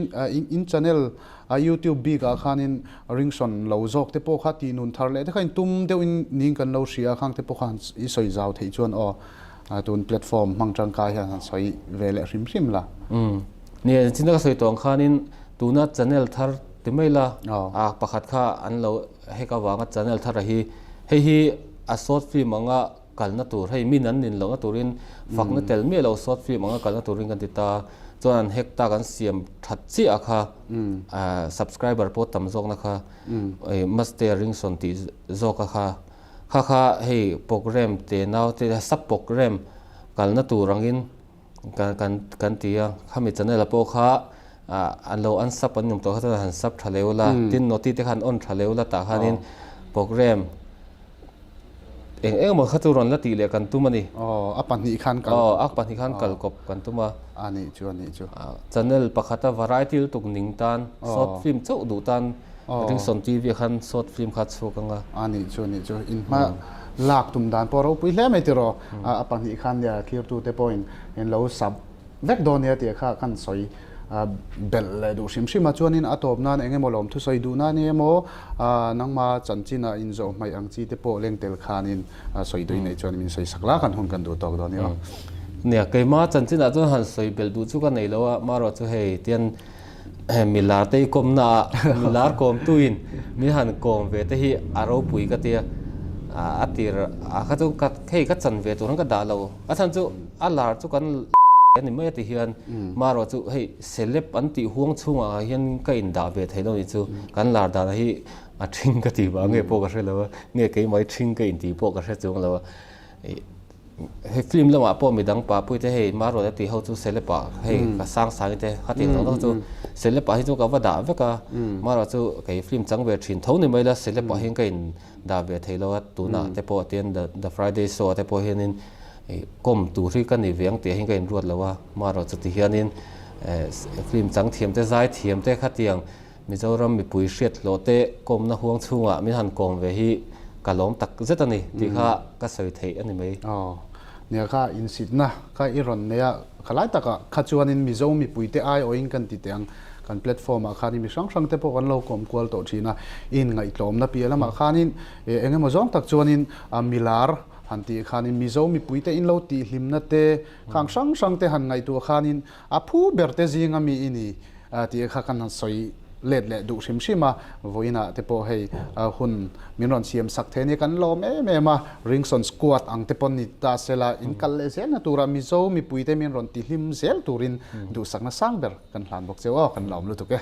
in channel a youtube bik ah khanin ringsawn lo zawk te pawh kha tih nun thar leh te kha in tum deuhin ning kan lo hria a, khang te pawh kha han i sawi zau theih chuan aw tun platform hmang tangkai hian han sawi ve leh hrim hrim la. Umm, nia chin ka sawi tawh ang khanin tuna channel thar ti mai la, a pakhat kha an lo Hek avanga channel thar a hi hei hi a short film anga kalna tur hei min an nin lohna turin fakna tel miah lo short film anga kalna turin kan ti ta chuan an hek tak an siam that chiah a kha subscriber pawh tam zawkna kha Master Ringson tih zawk a kha kha kha hei program te nau te sub program kalna tur angin Kan kan kan ti a, khami channel ah pawh kha ah an lo unsub an awm tawh kha chuan han sub tha leh ula, tin noti te kha an on tha leh ula tah khanin program eng eng emaw kha chu rawn la tih leh kan tum a ni. Aw, a pahnih khan kal. Aw, a pahnih khan kal kawp kan tum a. A nih chu, a nih chu. Channel pakhata variety lutuk ning tan, short film chauh duh tan Ringsawn TV ah khan short film kha a chhuak ang a. A nih chu, a nih chu. In hma lak tum dan pawh ropui hle mai tiraw. A pahnih khan nia thirtute pawhin in lo sub vek dawn nia tih kha kan sawi belh leh duh hrim hrim a. Chuanin a tawp nan eng emaw lawmthu sawi duh nan emaw nangma chanchin ah inzawh hmaih ang chi te pawh leng tel khanin sawi duh neih chuan min sawi sak la kan hun kan duh tawk dawn nia. Nia, keima chanchin ah chuan han sawi belh duh chu ka nei lo a, marawh chu hei tian Milar te i kawmna ah milar kawmtuin min han kawm ve te hi a ropui ka tia, a tir ah kha chu ka hei ka chan ve tur ang ka dah lo, a chhan chu a lar chu kan a ni mai a ti hian marawh chu hei celeb an tih huang chhungah hian ka indah ve thei lo nih chu kan lar dan hi a ṭhing ka tih vang nge pawh ka hre lo a, nge keimah ṭhing ka intih pawh ka hre chuang lo a. Hei film lamah pawh midang papui te hei Maruata tih ho chu Selepa hei ka sang sang te kha tih zawng zawng chu Selepa hi chu ka va dah vek a Maruata chu kei film chang ve thin tho ni mai la Selepa hian ka in dah ve thei lo a tunah te pawh tian The Friday Show ah te pawh hianin kawm tur hi ka ni ve ang tih ah hian ka in ruat lo a Maruata chu ti hianin film chang thiam te zai thiam te khatiang Mizoram mipui hriat hlawh te kawmna huang chhungah min han kawm ve hi ka lawm tak zet a ni tih kha ka sawi theih a ni mai. Aw, nia kha insitna kha i rawn nei a, khalai takah kha chuanin Mizo mipuite aiawhin kan ti teh ang, kan platform ah khanin mi hrang hrang te pawh kan lo kawm kual tawh thin a, i inngaihtlawmna piah lamah khanin eng emaw zawng tak chuanin milar han tih khanin Mizo mipuite in lo tihhlimna te khang hrang hrang te han ngaihtuah khanin a phu ber te zinga mi i ni. Tih kha kan han sawi let leh duh hrim hrim a, vawiinah te pawh hei hun min rawn siam sak thei a nia, kan lawm em em a, Ringson squad ang te pawh ni ta sela in kal leh zelna tura Mizo mipuite min rawn tihlim zel turin duhsakna sang ber kan hlan bawk cheu aw, kan lawm lutuk e.